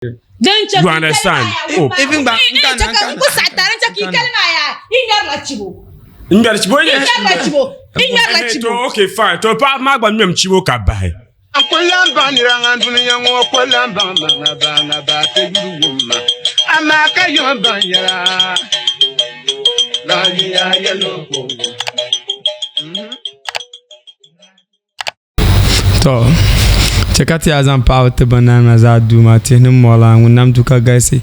Din chɛ You understand? Oh. Even gba n n chɛ ka n ku saɣi tari n chɛ ka yi kali maa yaa yi ŋmɛrila chibo. N ŋmɛri chibo Yi ŋmɛrila chibo. Yi ŋmɛrila chibo. To okay fine. To paɣaba maa gba ŋmɛmi chibo ka bahi. N ku lan baŋ nira ŋan dunia ŋɔ ku lan baŋ ma ŋa ba ŋa ba ti yuli wum ma, amaa ka yom baŋ yɛla. Lahiya yɛlo ko wum. To, chɛ ka ti yaa zaŋ paɣaba ti binnanima zaa Duuma tihi ni mɔri la ŋun nam du ka galisi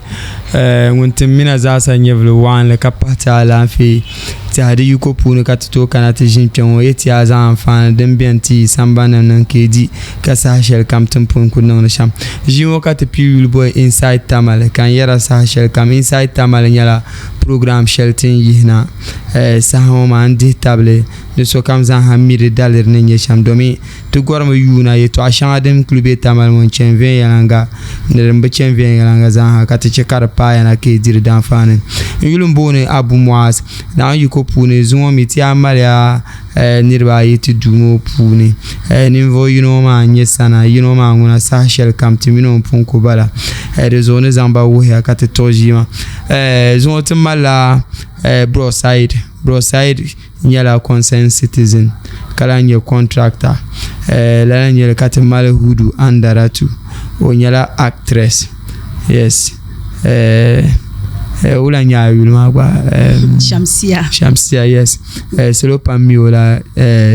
ŋun tim mina zaasa nyɛvili waɣinli ka pahi ti alaafee tɛha di yiko puuni ka ti tooi kana ti ʒini kpe ŋɔ yɛ ti yaa zaŋ anfaani din beni ti yi sambannim ni n-kee di ka saha shɛli kam ti ni pun kuli niŋdi shɛm. Ʒii ŋɔ ka ti pii yuli boli Inside Tamale ka n yɛra saha shɛli kam Inside Tamale nyɛla program shɛli ti ni yihina saha ŋɔ maa n dihi tabili Ni sokam zaaha mi di daliri ni nyɛ shɛm, domin ti gɔrimi yuuna yɛtɔɣ shɛŋa din kul be Tamale ŋɔ n-chani viɛnyɛliŋga ni din bi chani viɛnyɛliŋga zaaha ka ti chɛ ka di paaya na ka yi di di daanfaani. N yuli m-booni Abu Muaz. Naawuni yiko puuni, zuŋɔ mi ti yaa maliya niriba ayi ti duu ŋɔ puuni. Ninvuɣ yino ŋɔ maa n-nyɛ Sana, yino maa ŋuna saha shɛlikam ti mini o m-pun ku bala. Di zuɣu ni zaŋ ba wuhiya ka ti tuɣi ʒii maa. Zuŋɔ ti malila Bro Saeed. Bro Saeed nyɛla concerned citizen ka lahi nyɛ contractor lala n-nyɛli ka ti mali Hudu Andaratu o nyɛla actress yes wula n-nyɛ a yuli maa gba Shamsia Shamsia yes salo pam mi o la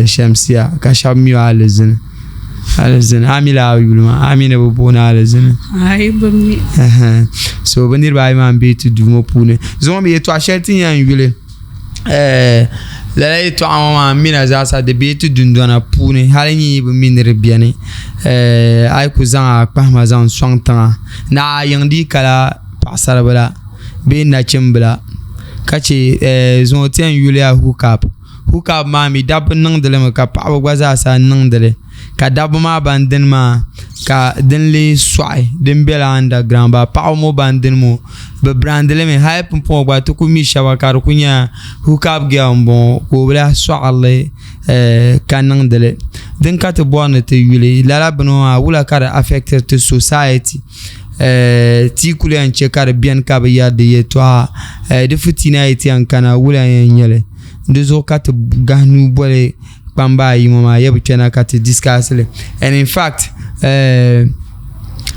Shamsia ka shɛba mi o Alizini Alizini a mi lala yuli maa a mi ni bɛ booni Alizini Aai bi mi so bɛ niriba ayi maa m-be ti duu ŋɔ puuni zuŋɔ mi yɛltɔɣa shɛli ti ni yɛn yuli Lala yɛltɔɣa ŋɔ maa n mina zaasa di bee ti dundona puuni hali nyin yi bi mi ni di biɛni a yi ku zaŋ a kpahama zaŋ sɔŋ tiŋa ni a yiŋ dii kala paɣasaribila bee nachimbila ka chɛ zuŋɔ ti yɛn yuliya huukaap huukaap maa mi dabba niŋdi li mi ka paɣaba gba zaasa niŋdili Ka dabba maa ban dini maa ka din lee sɔɣi din bela underground ba paɣaba ŋɔ ban dini ŋɔ bɛ brandi li mi hali pumpɔŋɔ gba ti ku mi shɛba ka di ku nyɛla hook up girl m bɔŋɔ ka o bi lahi sɔɣiri li ka niŋdi li din ka ti bɔri ni ti yuli lala bini ŋɔ maa wula ka di affect ti society ti kuli yɛn che ka di beni ka bɛ yɛri di yɛltɔɣa di fitiina yi ti yɛn kana wula n yɛn nyɛ li di zuɣu ka ti gahi nuu boli kpamba ayi ŋɔ maa yɛ bi kpɛna ka ti discuss li and in fact eh,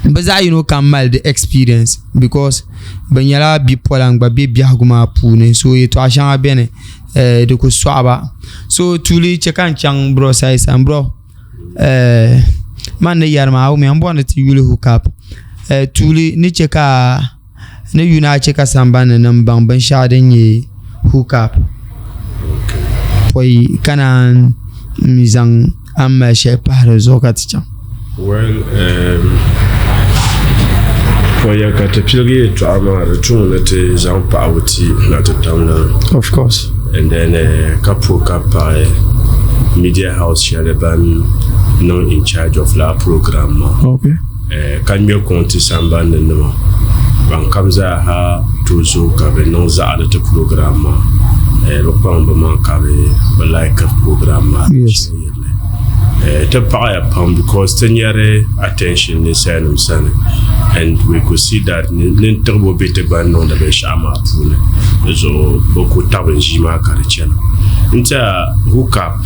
bi zaɣ yino kam mali di experience because bi nyɛla bipola n gba bɛ biɛhigu maa puuni so yɛltɔɣa shɛŋa biɛni eh, di ku sɔɣi ba so tuuli chɛ ka n chaŋ bro side sani bro eh, man ni yɛri maa a wumya n bɔri ni ti yuli hook up eh, tuuli ni chɛ ka Ni yuna a chɛ ka sambani ni nim baŋ binshɛɣu din nyɛ hookup pɔi ka naan zaŋ a ni mali shɛli pahi di zuɣu ka ti chaŋ. Well, um, pɔya ka ti piligi yɛltɔɣa maa di tuumi ni ti zaŋ paɣabu ti na ti tamna. Of course. And then uh, ka puhi ka paɣi media house shɛli ban niŋ in charge of laa program maa. Okay. Ka ŋmɛ kuŋ ti samban ni nima ban kam zaa ha tooi zooi ka bɛ niŋ zaɣa ni ti program maa bɛ kpaŋ bɛ maŋ ka bɛ like program maa ti paɣaya pam because ti nyari attention ninsalinima sani and we could see that nintiɣibo be ti gba ni niŋdi binshɛɣu maa puuni di zuɣu bɛ ku tabi n ʒii maa ka di chana n tiɛha hook up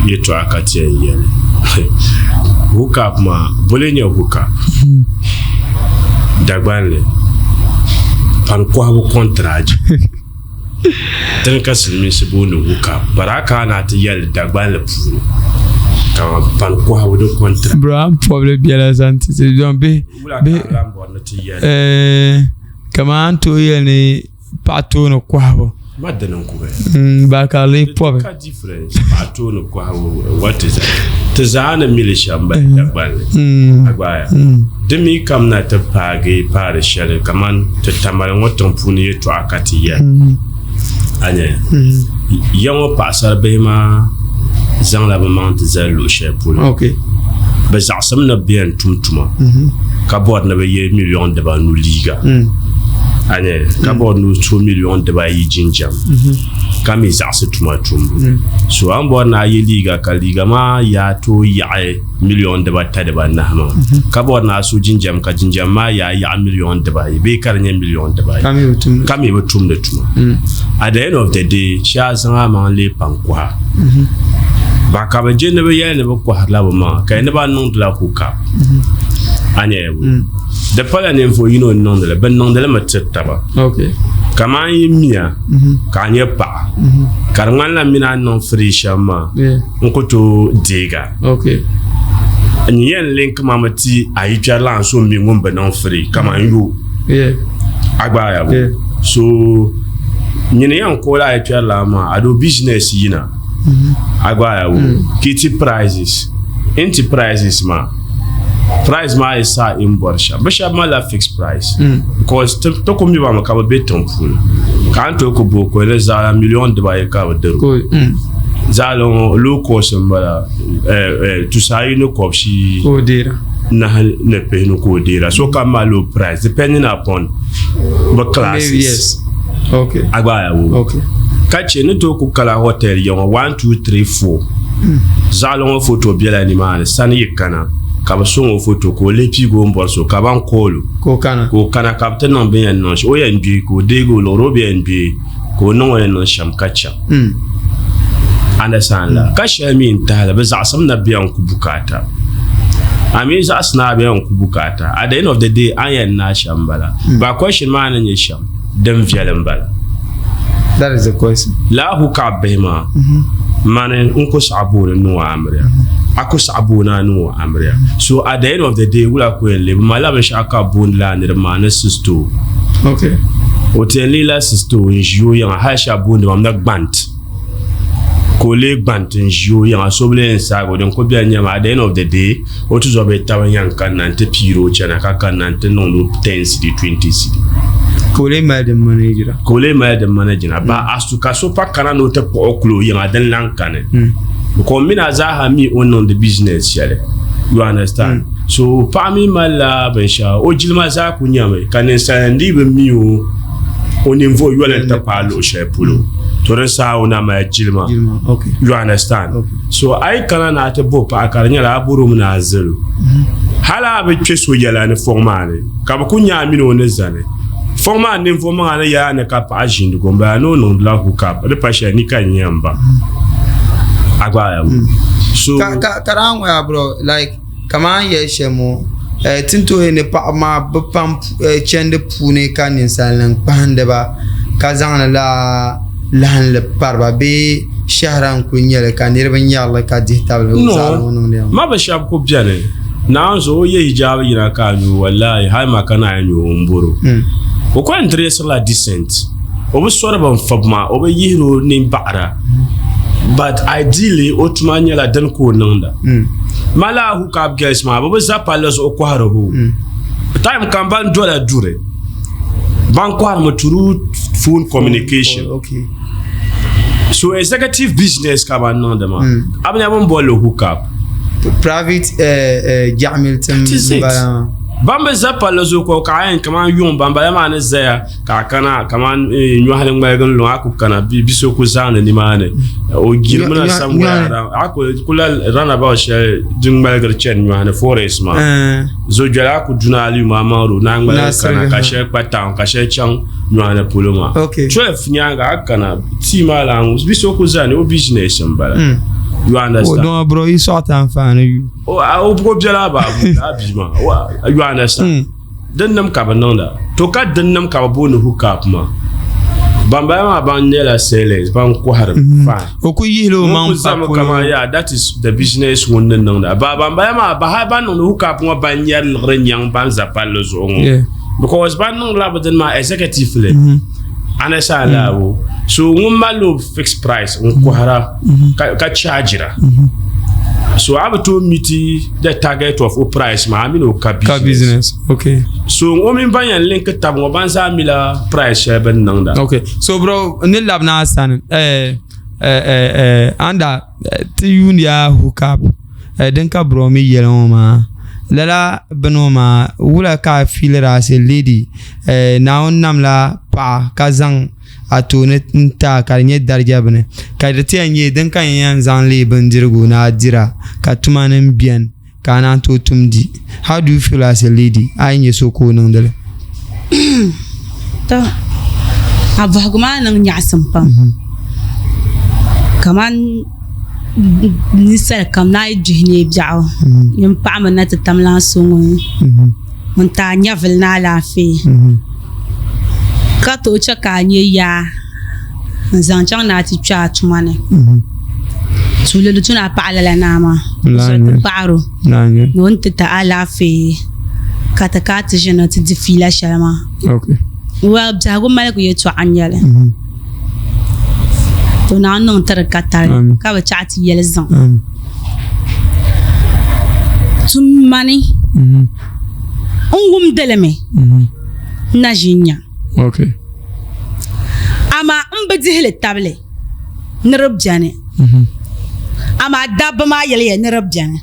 yɛltɔɣa ka ti yɛn yɛli hookup maa boli nyɛ hookup Dagbanli pani kɔhibu kɔntiraaji dini ka silimiinsi booni hookup but a kana ti yɛli Dagbanli puuni kaman pani kɔhibu di kɔntiraaji. Bro a ni pɔbili biɛla zaŋ ti ti dɔn bihi bihi kaman a ni tooi yɛli ni paɣa tooni kɔhibu Ma dini n ku bɛ. Ba ka di lee pɔbi. Ka difference paɣa tooni kɔhibu what is that? Ti zaa ni mi li shɛm bala Dagbanli. A gbaaya. Di mi kam na ti paagi paari shɛli kaman ti Tamale ŋɔ tiŋ puuni yɛltɔɣa ka ti yɛli. A nya ya ŋɔ paɣasari bihi maa zaŋla bɛ maŋ ti zali luɣ shɛli polo. Okay. Bɛ zaɣisim ni bɛ yɛn tum tuma ka bɔri ni bɛ ye miliɔn dibanu liiga. A nya ka bɔri ni o so miliɔn dibaayi jinjam ka mi zaɣisi tuma tumbu. So a ni bɔri ni a ye liiga ka liiga maa yaa tooi yaɣi miliɔn dibata dibanahi maa ka bɔri ni a so jinjam ka jinjam maa yaa yaɣi miliɔn dibaayi bee ka di nyɛ miliɔn dibaayi ka mi bi tumdi tuma. At the end of the day shee a zaŋ a maŋ leei paŋkuha. Ba ka bi je ni bi yɛli ni bi kɔhirila bi maŋa ka ni ba niŋdila hookup. A nya Di pala ninvuɣ yino n-niŋdi li, bɛ niŋdi li mi tiri taba. Kaman yi miya ka a nyɛ paɣa, ka di ŋmanila m mini a niŋ firii shɛm maa, n ku tooi deeg a. N yɛn link ma mi ti a yikpɛrilan so m mi ŋun bi niŋ firii kaman yo. A gbaaya bo? So nyini yɛn call a yikpɛrilan maa, a do business yina. A gbaaya bo? Ka yi ti prices, n ti prices maa. Price maa yi saɣi in bɔri shɛm bi shɛba malila fixed price because ti ku mi ba mi ka bi be tiŋ puuni ka a ni tooi ku bo ko ni zaala million dibaayi ka bi diri o zaala ŋɔ low cost n bala tusaayi ni kɔbisi nahi ni pihinu ka o deera so kam mali o price depending upon bi classes a gba aya wo ka che ni tooi ku kala hotel ya ŋɔ 1 2 3 4 zaɣili ŋɔ foto bela nimaani sani yi kana ka bɛ sɔŋ o foto ka o lihi piigi o ni bɔri so ka ban call o ka o kana ka bɛ ti niŋ bɛ yɛn niŋ shɛm o yɛn gbe ka o deegi o liɣiri o bi yɛn gbe ka o niŋ o yɛn niŋ shɛm ka chaŋ understand la ka shɛli mi n-tahi li bɛ zaɣisim na bɛ yɛn ku bukaata a mi zaɣisi ni a bɛ yɛn ku bukaata at the end of the day a ni yɛn naai shɛm m-bala but question maa ni nyɛ shɛm din viɛli m-bala. That is the question. Lala hookup bihi maa, mani n ku saɣi booni niŋ o amiliya, a ku saɣi booni a niŋ o amiliya. So at the end of the day, wula ka o yɛn leei? Bɛ malila binshɛɣu ka bɛ booni lala niriba maa ni sister o. Okay. O ti yɛn leela sister o n-ʒi o yiŋa hali shɛba booni ba mi ni gbant. Ka o leei gbant n-ʒi o yiŋa so bi lee yɛn saagi o din ku beni nyɛmi at the end of the day o tizɔbihi taba yɛn kanna nti piiri o chana ka kanna nti niŋdi o 10 cedi 20 cedi. Ka o lee mali din manajira. Ka o lee mali din manajira ba as to ka so pa kana ni o ti kpuɣi o kuli o yiŋa din lan kani because m mini a zaaha mi o ni niŋdi business shɛli you understand so paɣa mi malila binshɛɣu o jilima zaa ku nyami ka ninsalinima dii bi mi o o ninvuɣ yoli n-ti paai luɣ shɛli polo to di saha o na mali jilima you understand so a yi kana ni a ti bo paɣa ka di nyɛla a bɔri o mi ni a zali o hali a bi kpe so yɛla ni fɔŋ maa ni ka bɛ ku nya a mini o ni zani fɔŋ maa ninvuɣ maŋa ni yɛla ni ka paɣa ʒiindigu m-bala ni o niŋdila hook up di pa shɛli ni ka n nya m-ba a gbaaya so ka ka di a ŋɔya bro like Kamani a ni yɛli shɛm ŋɔ, ti ni tooi ni paɣaba maa bi pam chandi puuni ka ninsal nim kpahandi ba ka zaŋdi lala lahinli pari ba bee shɛhira n kuli nyɛli ka niraba nyɛrili ka dihi tabili bi zaɣa ŋɔ niŋdi ya ŋɔ. Ma bi shɛba ku biɛni naanzu o yɛ hijaabi yina ka a nyo wallahi hali ma ka naan nyo o n boro o kuli n direesirila decent o bi sori bin fibi ma o bi yihiri o nini baɣara but ideally o tuma nyɛla dini ka o niŋda Ma laa hook up girls maa bɛ bi za palli zuɣu kɔhiri ho. Time kam ban dola duri. Ban kɔhirimi through phone communication. So executive business ka ban niŋdi maa. A bi nya bɛ ni bolli hook up. Private jaɣimil tim m-bala maa. Ban bi za palli zuɣu kɔhiri ka a yɛn kaman yuŋ bambala maa ni zaya ka a kana kamani nyɔhi ni ŋmaligi n-luŋ a ku kana bi so ku zaani nimaani o girimina somewhere a ku la runabout shɛli din ŋmaligiri chani nyɔhi ni forest maa zojɔli a ku duna a lihi maa maŋ road ni a ŋmaligi kana ka shɛli kpa town ka shɛli chaŋ nyɔhi ni polo maa 12 nyaaŋa a kana tii maa lan bi so ku zani o business m-bala you understand o bro yi sɔɣi ti anfaani yu o biɛla a bia maa you understand Din nim ka bi niŋda to ka din nim ka bi booni hookup maa ban bala maa ban nyɛla sellers ban kohari fine o ku yihila o maŋ pa polo kama yeah that is the business ŋun ni niŋda ba ban bala maa ba hali ban niŋdi hookup ŋɔ ban nyɛri liɣiri nyaŋ ban za palli zuɣu ŋɔ because ban niŋdila bi dini maa executively understand laabu so ŋun mali o fixed price n kohara ka chargira so a bi tooi meet the target of o price maa a mini o ka business okay so o mini ban yɛn link tabi ŋɔ ban zaa mila price shɛli bin niŋda okay so bro n ni labina a sani eh, eh, eh, eh, anda ti yuuniya hookup eh, din ka bro mi yɛli ŋɔ maa Lala bini ŋɔ maa wula ka a fiiliri as a lady eh, Naawuni namla paɣa ka zaŋ a tooni n-ti a ka di nyɛ darija bini ka di ti yɛn nyɛ din ka yɛn zaŋ leei bindirigu ni a dira ka tuma nim beni ka a naan tooi tum di. How do you feel as a lady a yi nyɛ so ka o niŋdi li? To, a bɔhigu maa niŋ nyaɣisim pam. Kaman ninsal kam ni a yi duhi neei biɛɣu, nyin paɣimi na ti tam lan so ŋun ti a nyɛvili ni alaafee. Ka tooi chɛ ka a nya yaa n-zaŋ chaŋ ni a ti kpe a tuma ni. Tuuli di tu ni a paɣi lala naa maa zuɣu ti paɣir o ni o ni ti ti alaafee ka ti kana ti ʒini ti di fiila shɛli maa. Well, biɛhigu maligu yɛltɔɣa n-nyɛ li. To Naawuni niŋ ti di ka tali ka bi chaɣi ti yɛli ziŋ. Tum mani n wumdi li mi n na ʒi n-nya. Amaa m bi dihi li tabili ni di beni. Amaa dabba maa yɛliya ni di beni.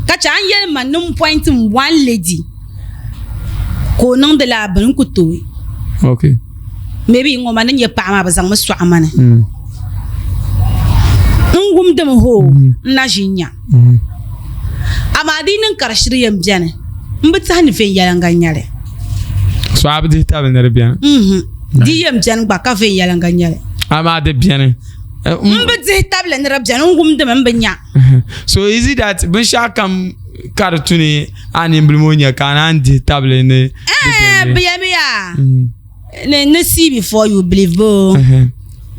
Ka chɛ a ni yɛli ma ni m point m one lady ka o niŋdi lala bini n ku tooi. Maybe ŋɔ maa ni nyɛ paɣa maa bɛ zaŋmi sɔɣi ma ni. N wumdimi hoo n na ʒi n-nya. Amaa di yi niŋ ka di shiri yɛn beni, m bi tɛhi ni viɛnyɛliŋga n-nyɛ li. So a bi dihi tabili ni di beni? Di yi yɛn beni gba ka viɛnyɛliŋga n-nyɛ li. Amaa di beni. M bi dihi tabili ni di beni, n wumdimi m bi nya. So is it that binshɛɣu kam ka di tu ni a nimbil ŋɔ nya ka a naan dihi tabili ni di beni? Bɛ yɛlimi yaa. Ni see before you believe boo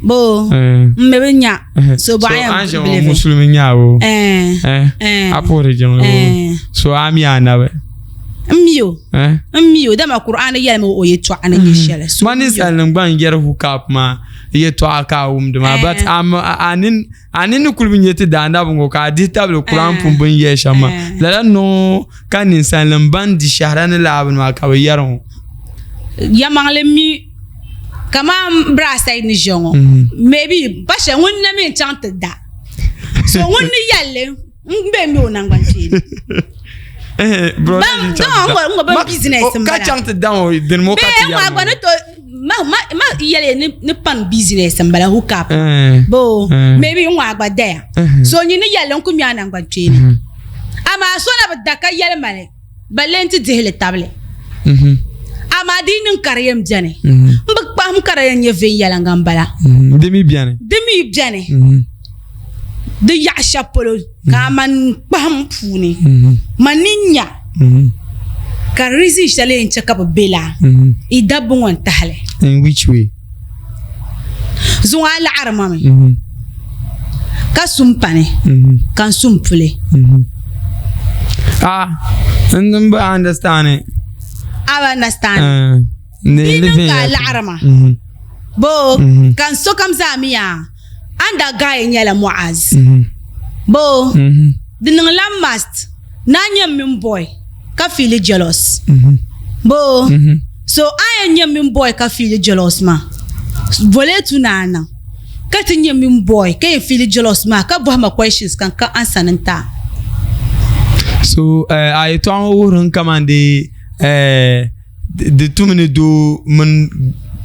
boo n mi bi nya so bɔɣa yɛn believe musulimi nya o a puhiri jiŋli o so a mi anabi n mi o n mi o dama Qur'an yɛlimi o yɛltɔɣa ni nyɛ shɛli ma ninsalinima gba n yɛri hook up maa yɛltɔɣa ka a wumdi maa but a nini a nini ni kuli bi nyɛ ti daanabi ŋɔ ka a dihi tabili Qur'an pun bin yɛli shɛm maa lala noo ka ninsalinim ban di shɛhira ni laabi maa ka bɛ yɛri ŋɔ. Yɛlimaŋli mi kaman Braside ni ʒiya ŋɔ maybe pa shɛli ŋun na mi n-chaŋ ti da so ŋun ni yɛli li m be mi o naŋgban kpeeni. Ka chaŋ ti da ŋɔ dini ŋɔ ka ti yɛri ŋɔ. Ma ma ma yɛli ni ni pan business n bala hook up bo maybe n ŋɔ gba daya so nyi ni yɛli n ku ŋmɛ a naŋgban kpeeni amaa so na bi da ka yɛli ma li balle n ti dihili tabili amaa di yi niŋ ka di yɛn beni n bi kpahim ka di yɛn nyɛ viɛnyɛliŋga n bala di mi beni di mi beni di yaɣa shɛli polo ka a man kpahim puuni man ni nya ka reason shɛli yɛn chɛ ka bi be laa i dabba ŋɔ n tahili in which way zuŋɔ a laɣiri ma mi ka su m pani ka n su m puli ah n bi understand a bi understand di niŋ ka a laɣiri ma boo ka n sokam zaa mi yaa Anda guy nyɛla Muaz. Boo, di niŋla must ni a nyɛ mini boy ka feeli jealous. Boo, so a yɛn nyɛ mini boy ka feeli jealous maa, vole tu ni a niŋ ka ti nyɛ mini boy ka yɛn feeli jealous maa ka bɔhi ma questions ka n ka answer ni n-ti a. So a yɛtɔɣa ŋɔ wuhiri ni kaman dee di tumi ni doo mini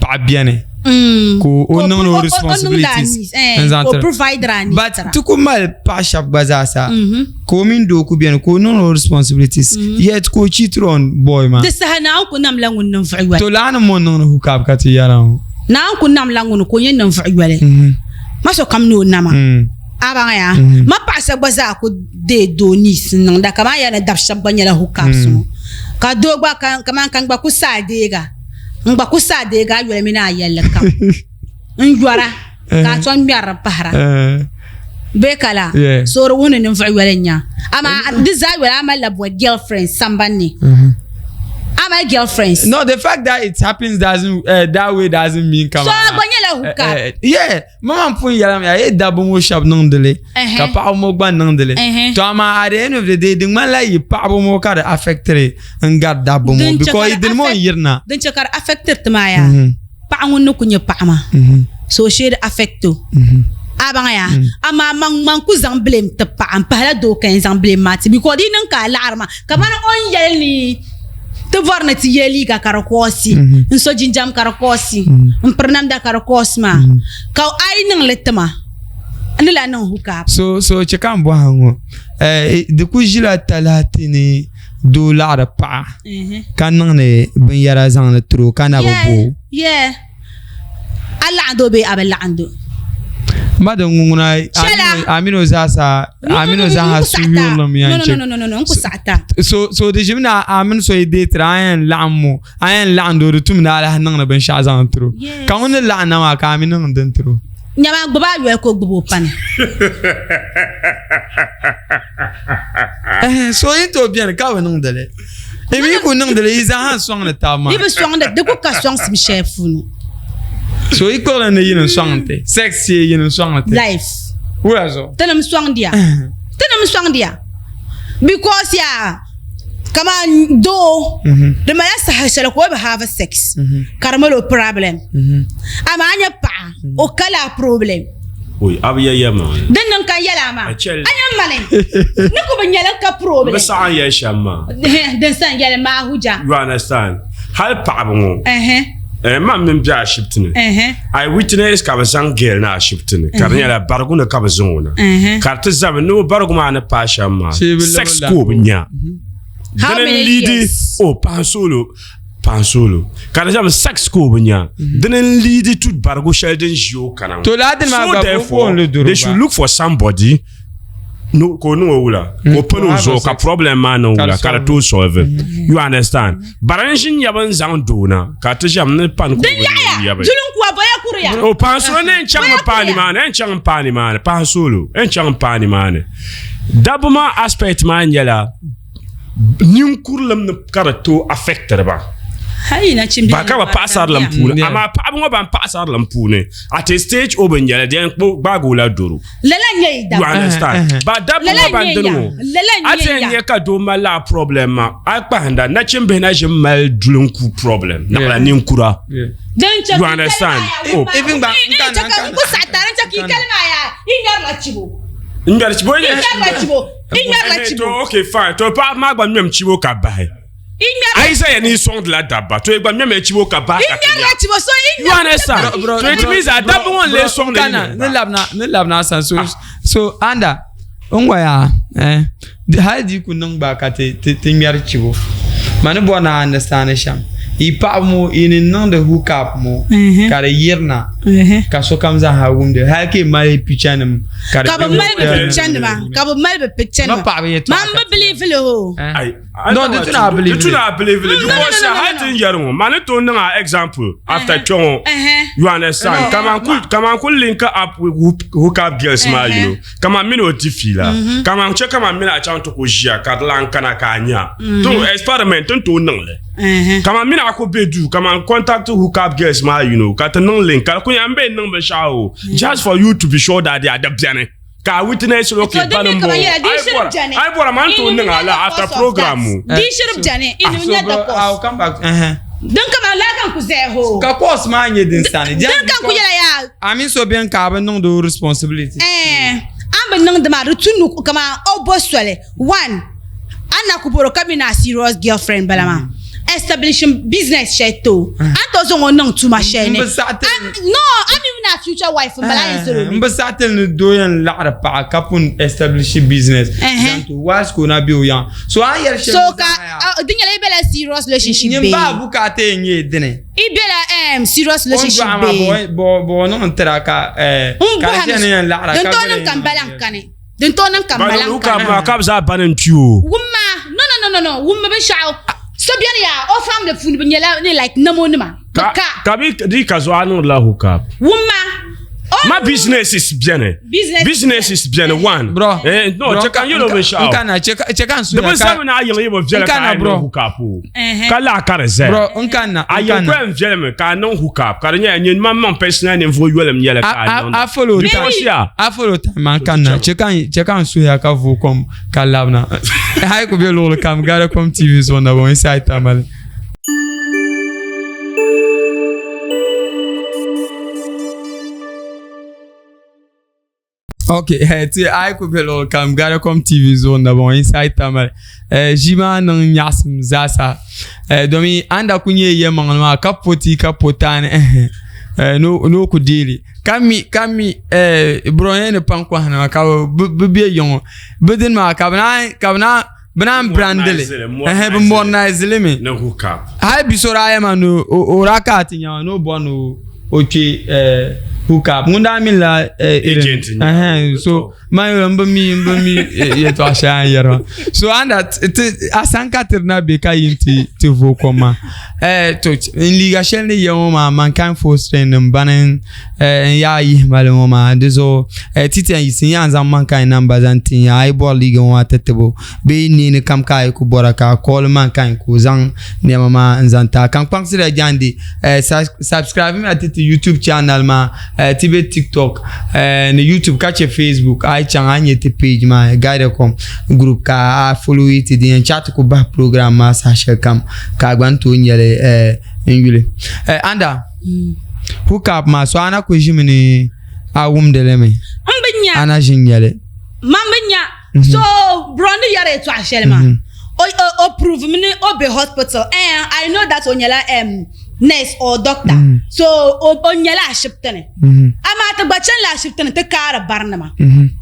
paɣa biɛni mm. ka o niŋdi o responsibilities eh, n zaŋ tiri but ti ku mali paɣa shɛba gba zaa sa mm-hmm. ka o mini doo ku biɛni ka o niŋdi o responsibilities mm-hmm. yet ka o cheat on boy maa di saha naawuni ku namla ŋun ninvuɣu yoli to laa ni mo niŋdi hook up ka ti yɛra ŋɔ naawuni ku namla ŋun ka o nyɛ ninvuɣu yoli mm-hmm. ma sokam ni o nama mm. A baŋ ya, mm. ma paɣa shɛba gba zaa ku deei doo niis n niŋda kamani ya ni dab shɛba gba nyɛla hookups ŋɔ ka doo gba kamani ka n gba ku saa deega n gba ku saa deega a yoli mini a yɛlli kam n yɔra ka a tom ŋmɛri pahira bee ka la so di wuhi ni ninvuɣu yoli n nya amaa di zaa yoli a malila boy girlfriend sambani ni a mali girlfriends. No, the fact that it happens doesn't that way doesn't mean kama. So a gba nyɛla hookup. Yeah. Ma man pun yɛla ya ye dabba ŋɔ shɛba niŋdi li ka paɣaba ŋɔ gba niŋdi li to amaa at the end of the day di ŋmanila yi paɣaba ŋɔ ka di affectiri n gari dabba ŋɔ because yi dini ŋɔ n yirina. Din chɛ ka di affectiri ti maa yaa paɣa ŋun ni ku nyɛ paɣa maa so o shee di affect o. A baŋ ya amaa man man ku zaŋ blame ti paɣa n pahila doo ka yɛn zaŋ blame maa ti because di niŋ ka a laɣiri ma kamani o ni yɛli ni ti bɔri ni ti ye liiga ka di kɔɔsi n so jinjam ka di kɔɔsi n piri namda ka di kɔɔsi maa ka a yi niŋ li tima n ni lahi niŋ hook up. So so chɛ ka n bɔhi ŋɔ eh, di ku ʒila talahi ti ni doo laɣiri paɣa ka niŋdi binyɛra zaŋdi tiri o ka na bi bo o. Yeah. A laɣindo bee a bi laɣindo? Ma din ŋuna Aminu zaasa Aminu zaaha suyurlim yan che. No no no no n ku saɣita. So so di ʒimi na Aminu so yi deetira a yɛn laɣim mo a yɛn laɣindo di tum ni a lahi niŋdi binshɛɣu zaŋ tiro ka ŋun ni laɣim na maa ka a mi niŋdi din tiro. Nyama gbubi a yoli ka o gbubi o pani. So yi tooi beni ka bi niŋdi li. Yi mi ku niŋdi li yi zaaha n-sɔŋdi taba maa. Yi bi sɔŋdi, di ku ka sɔŋsim shɛli puuni. So yi kpuɣili ni yini n-sɔŋdi ti, sex shee yini n-sɔŋdi ti. Life. Wula zuɣu? Tinim sɔŋdiya. Tinim sɔŋdiya. Because yaa, kaman doo, di malila saha shɛli ka o bi have sex, ka di mali o problem. Amaa a nya paɣa, o ka laa problem. Oi, a bi yɛ yɛ maa. Din niŋ ka n yɛli a maa. A nya mani ni ku bi nyɛli ka problem. Bi saɣa n yɛli shɛm maa. Din sa n yɛli maa huja. You understand? Hali paɣaba ŋɔ. Eh, man mini bɛ ashibiti ni. I witness ka bi zaŋ girl na ashibiti ni ka di nyɛla barigu ni ka bi zaŋ o na. Ka di ti zami ni o barigu maa ni paai shɛm maa. Sex ka o bi nya. How many years? O paɣa pansolo ka di zami sex ka o bi nya dini n lead to barigu shɛli din ʒi o kana To laa dini maa so gba therefore bo n doro they should look for somebody no ka o niŋ o wula ka o pali o zuɣu ka problem maa niŋ wula ka di tooi solve you understand bari n ʒi n nyɛbi n zaŋ doo na ka ti ʒɛm ni pani ka o Din bi yaɣaya nyɛbi duli n kuwa boya kuriya. o pansolo ne n chaŋ mi paai nimaani n chaŋ n paai nimaani pansolo n chaŋ n paai nimaani dabba maa aspect maa nyɛla ninkurilim ni ka di tooi affectiri ba ba ka bi paɣasarilim puuni amaa paɣaba ŋɔ ban paɣasarilim puuni at a stage o bi nyɛli di yɛn gbaagi o la doro lala n nyɛ yi you understand ba dabba ŋɔ ban dini ŋɔ a ti yɛn nyɛ ka doo mali laa problem maa a kpahinda nachimbihi na ʒi mali dulinku problem naɣila ninkura you understand oh even gba n ŋmɛri chibo I ŋmɛrila chibo. To okay fine. To paɣaba maa gba ŋmɛmi chibo ka bahi. I ŋmɛrila. A yi zaya ni yi sɔŋdila dabba to yi gba ŋmɛmi chibo ka bahi ka ti nya. I ŋmɛrila chibo so i ŋmɛrila. You understand? So it means that dabba ŋɔ n-lee sɔŋdi yi ni labina ni labina asan so so anda n waya eh hali di ku niŋ gba ka ti ti ti ŋmɛri chibo ma ni bɔri ni a understand shɛm yi paɣaba ŋɔ yi ni niŋdi hook up ŋɔ ka di yirina ka sokam zaaha wumdi hali ka yi mali picha nim ka bi mali bi picture nima ka bi mali bi picture nima Ma paɣaba yɛltɔɣa man bi believe li o Ai, No, di tuna a believe Di tuna a believe li because hali ti yɛri ŋɔ ma ni tooi niŋ a example after kpɛ ŋɔ you understand kaman kul kaman kul link up with hook up girls maa you know kaman mini o di fiila kaman chɛ kaman mini a chaŋ ti ku ʒiya ka di lan kana ka a nya to experiment n tooi niŋ li Kaman mini a ku be duu kaman contact hook up girls maa you know ka ti niŋ link ka di ku nya n bee niŋ binshɛɣu o just for you to be sure that they are di beni ka a witness okay So bani din n mi bɔŋɔ kaman yɛla di a yi shiri bɔra beni a yi bɔra man tooi niŋ a la after program o di shiri beni in So nya the bro, I'll course come back. Uh-huh. din kaman laa kan ku zaya ho Ka course maa nyɛ din sani. din kan ku yɛla yaa A mini so beni ka a bi niŋdi o responsibility. eh an bi niŋdi maa di tu ni kaman o bo soli One, a na ku bɔro ka mi ni a serious girlfriend bala maa establishing business shɛli ti o a ni tooi zaŋ o niŋ tuma shɛli ni N bi saɣi ti no a mi ni a future wife n bala a yɛn salo mi. N bi saɣi ti ni doo yɛn laɣiri paɣa ka pun establish business zaŋ ti o whilst ka o na be o yaŋ so a ni yɛli shɛli so ka di nyɛla i bela serious relationship bee? Nyin bahi bukaata yɛn nyɛ dini. I bela serious relationship bee? O ni dɔɣi ma bɔ o niŋ n tira ka ka di chɛ ni yɛn laɣira ka. Din tooi niŋ ka n bala n kani. Din tooi niŋ ka mali n kana. Ka ka bi zaa bani n kpi o. Wumma no no no no no wumma binshaɣu so beni yaa o family puuni bi nyɛla ni like namo nima bi ka. Ka bi di ka zuɣu a niŋdila hook up. Wumma o. Ma businesses beni. Businesses beni one. Bro. Eh, no che ka n yɛl o binshaɣu. N kana che ka n suya ka. Di bi zami ni a yiŋ yi bi viɛli ka a niŋ hook up o. Ka lahi ka di zaya. Bro n kanna A n yiŋ kanna. ko yɛn viɛlimi ka a niŋ hook up ka di nyɛla nyin man maŋ personal ninvuɣu yolim nyɛli ka a niŋda. A follow time a follow time maa n kanna che ka n che ka n suya ka vooi kom ka labina hali ku be luɣuli kam Garakom TV zuɣu na bɔŋɔ inside Tamale. Ok, ti a yi ku be luɣili kam Gadacom TV zuɣu n bɔŋɔ Inside Tamale. Ʒii maa niŋ nyaɣisim zaasa domi a ni daa ku nyɛ yɛlimaŋli maa ka po ti ka po taani ni o ku deei li ka mi ka mi Borɔnya ni paŋ kɔhinima ka bi be yiŋɔ bi dini maa ka bi naan bi naan brandili bi modernize li mi hali bi so daa yɛma ni o daa ka ti nyɛma ni o bɔri ni o kpe hookup ŋun daa minila so man yɛli n bi mi n bi mi yɛltɔɣa shɛli a ni yɛri maa so anda ti a san ka tiri na bɛ ka yi ti ti vooi kom maa to n liiga shɛli ni yɛ ŋɔ maa mankind fostering nim bani n yaa yihimali ŋɔ maa di zuɣu ti ti yɛn yiɣisi n yaa zaŋ mankind namba zaŋ ti n a yi bɔri liiga ŋɔ maa ti tibo bee neeni kam ka a yi ku bɔra ka a kɔɔli mankind ka o zaŋ nɛma maa n zaŋ ti a ka n kpaŋsiri ya jaande subscribe mi a ti ti youtube channel maa ti be tiktok ni youtube ka chɛ facebook a yi chaŋ a ni nyɛ ti page maa guidecom group ka a follow ti din yɛn chaɣ ti ku bahi program maa saha shɛli kam ka a gba ni tooi nyɛli n yuli anda Hook up maa so a na kuli ʒimi ni a wumdi li mi. N bi nya. A na ʒi n-nyɛli. Man bi nya. So bro ni yɛri yɛtɔɣa shɛli maa o o prove mi ni o be hospital eh I know that o nyɛla um, nurse or doctor so o o nyɛla ashibiti ni amaa ti gba chanila ashibiti ni ti kaari barinima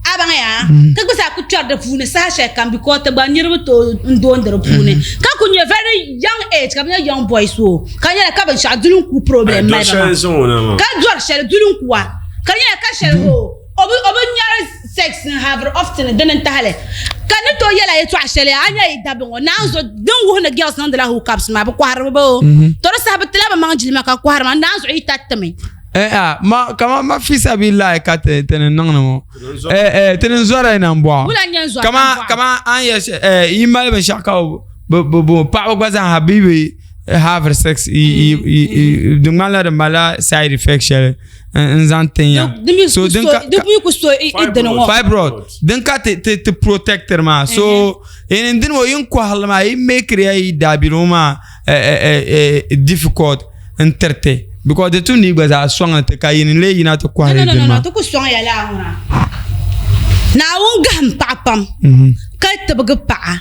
a baŋ ya ka gba zaa ku kpɛri di puuni saha shɛli kam because ti gba niriba tooi n doondi di puuni ka ku nyɛ very young age ka bi nyɛ young boys o ka nyɛla ka binshaɣu duli n ku problem mali ba maa ka dɔri shɛli duli n kuwa ka nyɛla ka shɛli o o bi o bi nyɛri sex n have often dini n tahali ka ni tooi yɛla yɛltɔɣa shɛli a nyɛ yi dabba ŋɔ naan zo din wuhi ni girls niŋdila hookups maa bi kɔhiri bi o to di saha bi tila bi maŋ jilima ka kɔhiri ma naan zuɣu yi taritimi Eh, ah, ma kama ma fi sabilillahi ka ti ti ni niŋdi ŋɔ eh, eh, ti ni zɔra nambɔɣu Wula n-nyɛ n zɔri kama nambɔɣu? kama an yɛ shɛ eh, yi mali binshɛɣu ka bi bi bi paɣaba gba zaaha bi bi have sex i i i i di ŋmanila di malila side effect shɛli n zaŋ tin ya Di mi so ku din so ka di mi ku so i i dini ŋɔ fibroid din ka ti ti ti protector maa so in din ŋɔ yin kɔhirili maa yi make ya yi daabiligu maa eh, eh, eh, eh, difficult n tiriti because di tum ni yi gba zaa sɔŋli ti ka yini lee yina ti No, kɔhiri no, no, dini no, maa ti ku sɔŋ ya laa ŋuna. Naawuni gahim paɣa pam ka tibigi paɣa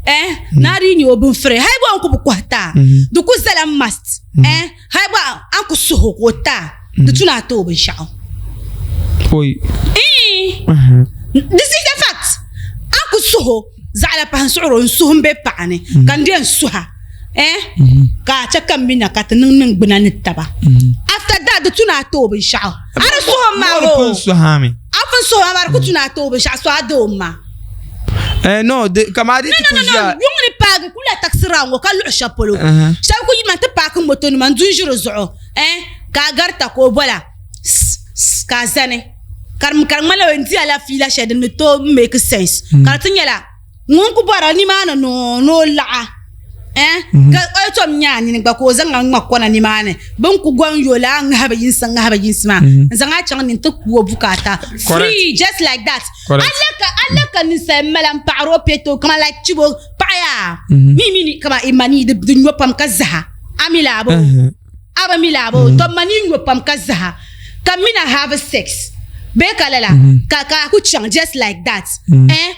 eh naa di yi nyɛ o binfiri hali gba n ku bi kɔhi taa di ku zala must eh hali gba a ni ku suhi o ka o taa di tu ni a ti o binshaɣu. Oi. Eh this is a fact a ku suhi o zaɣila pahi n suɣiri o n suhi n be paɣa ni ka n di yɛn suha eh ka a chɛ ka m mi na ka ti niŋ niŋgbuna ni taba after that di tu ni a ti o binshaɣu a di suhi o maa Mo di pun suhami. A pun suhi o maa di ku tu ni a ti o binshaɣu so a di o ma. Eh no de kama di No ti no ku no no ʒiya. yuŋ ni paagi ku la taxi round ŋɔ ka luɣi shɛli polo shɛba ku yina ti paaki moto nima n du n ʒi di zuɣu eh ka a garita ka o bola s ka a zani ka di ka di ŋmanila o yɛn di a la fiila shɛli din ni tooi make sense ka di ti nyɛla ŋun ku bɔra nimaani noo ni o laɣa eh ka o yi tom nyɛ a nini gba ka o zaŋ a ŋma kona nimaani bin ku gɔn yo la a ŋahiba yinsi ŋahiba yinsi maa n zaŋ a chaŋ ni n ti ku o bukaata free just like that ala ka ala ka ninsal mala n paɣari o peto kama like chibo paɣa yaa mi mi ni kama i mani di di nyo pam ka zaha a mi laabo a bi mi laabo to mani nyo pam ka zaha ka mina have sex bee ka lala ka ka a ku chaŋ just like that eh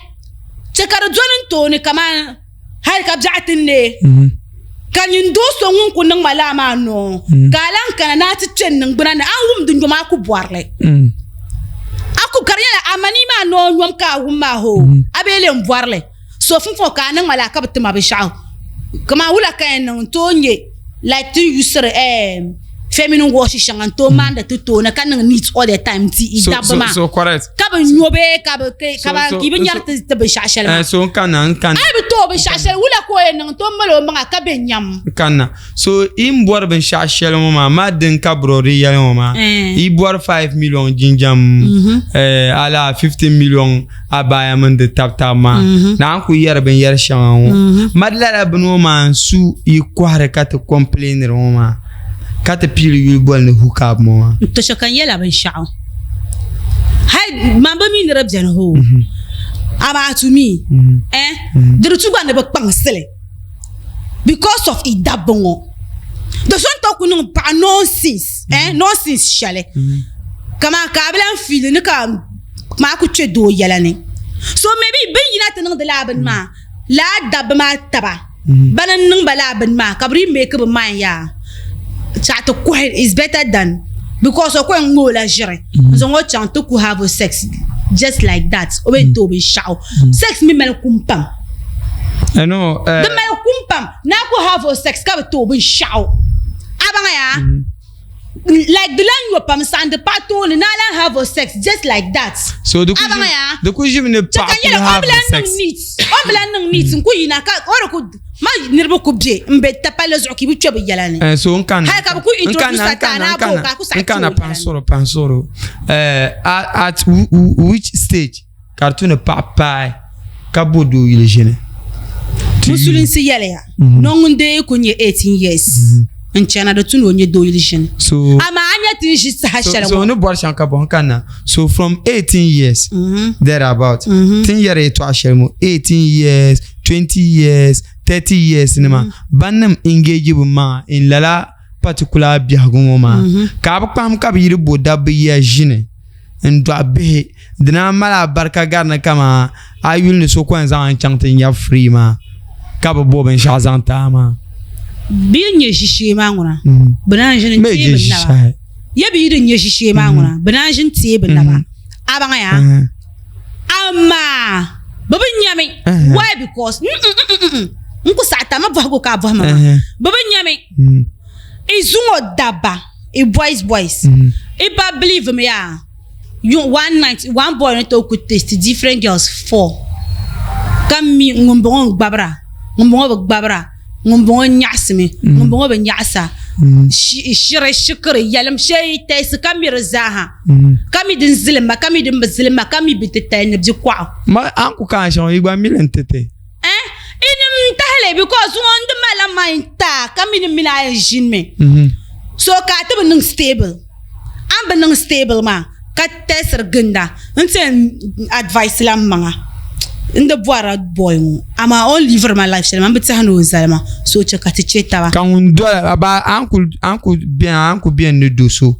Chɛ ka di doli n tooni kaman hal ka biɛɣu ti neei, ka nyin doo so ŋun ku niŋ ma laa maa noo, ka a lan kana ni a ti kpe n niŋgbuna ni, a ni wum di nyom a ku bɔri li. A ku, ka di nyɛla a manii maa noo nyom ka a wum maa hoo, a bee lee m-bɔri li. So funfɔŋ ka a niŋ ma laa ka bi ti ma binshɛɣu. Kaman wula ka yɛn niŋ n-tooi nya like ti ni yusiri eem feminine wash shɛŋa n tooi maandi ti tooni ka niŋ neat all the time ti i dabba maa so correct ka bi nyo bee ka bi ka ba ki bi nyɛri ti ti binshaɣu shɛli maa eh, so n kanna n kanna a bi tooi binshaɣu shɛli wula ka o yɛn niŋ n tooi mali o maŋa ka be nyam n kanna so i ni bɔri binshaɣu shɛli ŋɔ maa ma din ka brɔdi yɛli ŋɔ maa Eh. i bɔri 5 million jinjam eh, ala 15 million abaya mini di tabi tabi maa na n ku yɛri binyɛri shɛŋa ŋɔ ma di lala bini ŋɔ maa n su yi kɔhiri ka ti complainiri ŋɔ maa ka ti piili yuli boli ni hook up ŋɔ maa N to shɛ ka n yɛla binshɛɣu hali man bi mi ni di beni hoo amaa to me eh di di tu gba ni bi kpaŋsili because of i dabba ŋɔ do so ni tooi ku niŋ paɣa nonsense eh nonsense shɛli kaman ka a bi lahi fiili ni ka. maa ku kpɛ doo yɛla ni. So maybe bin yina ti niŋdi laa bini maa laa dabba maa taba bani n niŋ ba laa bini maa ka bi dii make bi mind yaa chaɣ ti kuhi is better than because o ku yɛn ŋme o la ʒiri n zaŋ o chaŋ ti ku have sex just like that o bɛ ti o binshaɣu sex mi mali kum pam I know, di mali kum pam ni a ku have sex ka bi ti o binshaɣu a baŋ yaa like di lan yo pam saɣindi paɣa tooni ni a lan have sex just like that. So di ku di ku ʒimi ni paɣa ku have sex. O bi lan niŋ neat n ku yina ka o di ku ma niriba ku be n be palli zuɣu ka i bi kpe bi yɛla ni. Eh, so n kana hali ka bi ku introduce a ka a bo ka a ku saɣi n kana paɣa paɣa suɣuro eh, at which stage ka di tu ni paɣa paai ka bo doo yili ʒini. Musulinsi yɛliya ni ŋun dee ku nyɛ 18 years n chana di tu ni o nyɛ doo yili ʒini. So amaa a nya ti ni ʒi saha shɛli so ni bɔri shɛm ka bɔhim kanna so from 18 years thereabout ti ni yɛri yɛtɔɣa shɛli ŋɔ 18 years 20 years 30 years nima ban nim engage bi maŋa in lala particular biɛhigu ŋɔ maa ka a bi kpahim ka bi yi di bo dabba yiya ʒini n dɔɣi bihi di naan mali abarika gari ni kaman a yuli ni so kɔŋ zaŋ a chaŋ ti nya free maa ka bi bo binshɛɣu zaŋ ti a maa. Bɛ yi nya ʒishee maa ŋuna, bɛ naan ʒini n-teei bɛ naba. Ya bɛ yi di nya ʒishee maa ŋuna, bɛ naan ʒini teei bɛ naba. A baŋ ya? Amaa bɛ bi nyami. Why? Because n ku saɣi ti a ma bɔhigu ka a bɔhi ma maa. Bɛ bi nyami. I zuŋɔ dabba. I boys boys I ba believe me yaa you one night one boy ni tooi ku taste different girls four ka mi ŋun bɔŋɔ n gbabira ŋun bɔŋɔ bi gbabira ŋun bɔŋɔ nyaɣasimi ŋun bɔŋɔ bi nyaɣasa shiri shikiri yɛlim shee taste ka mi di zaaha ka mi din zilim ma ka mi din bi zilim ma ka mi bi titali ni bi kɔɣu. Ma a ni ku kaai shɛŋa yi gba mi li n-ti ti. Eh, inim n tahili because ŋun di mala mind taa ka mini mini a yɛn ʒinimi so ka a ti bi niŋ stable a ni bi niŋ stable maa ka tɛsiri ginda n ti yɛn advice la n maŋa n di bɔrila boy ŋɔ amaa o ni liiviri ma life shɛli maa n bi tɛhi ni o zali ma so o chɛ ka ti chɛ taba. Ka ŋun doli ba a ni ku beni ni do so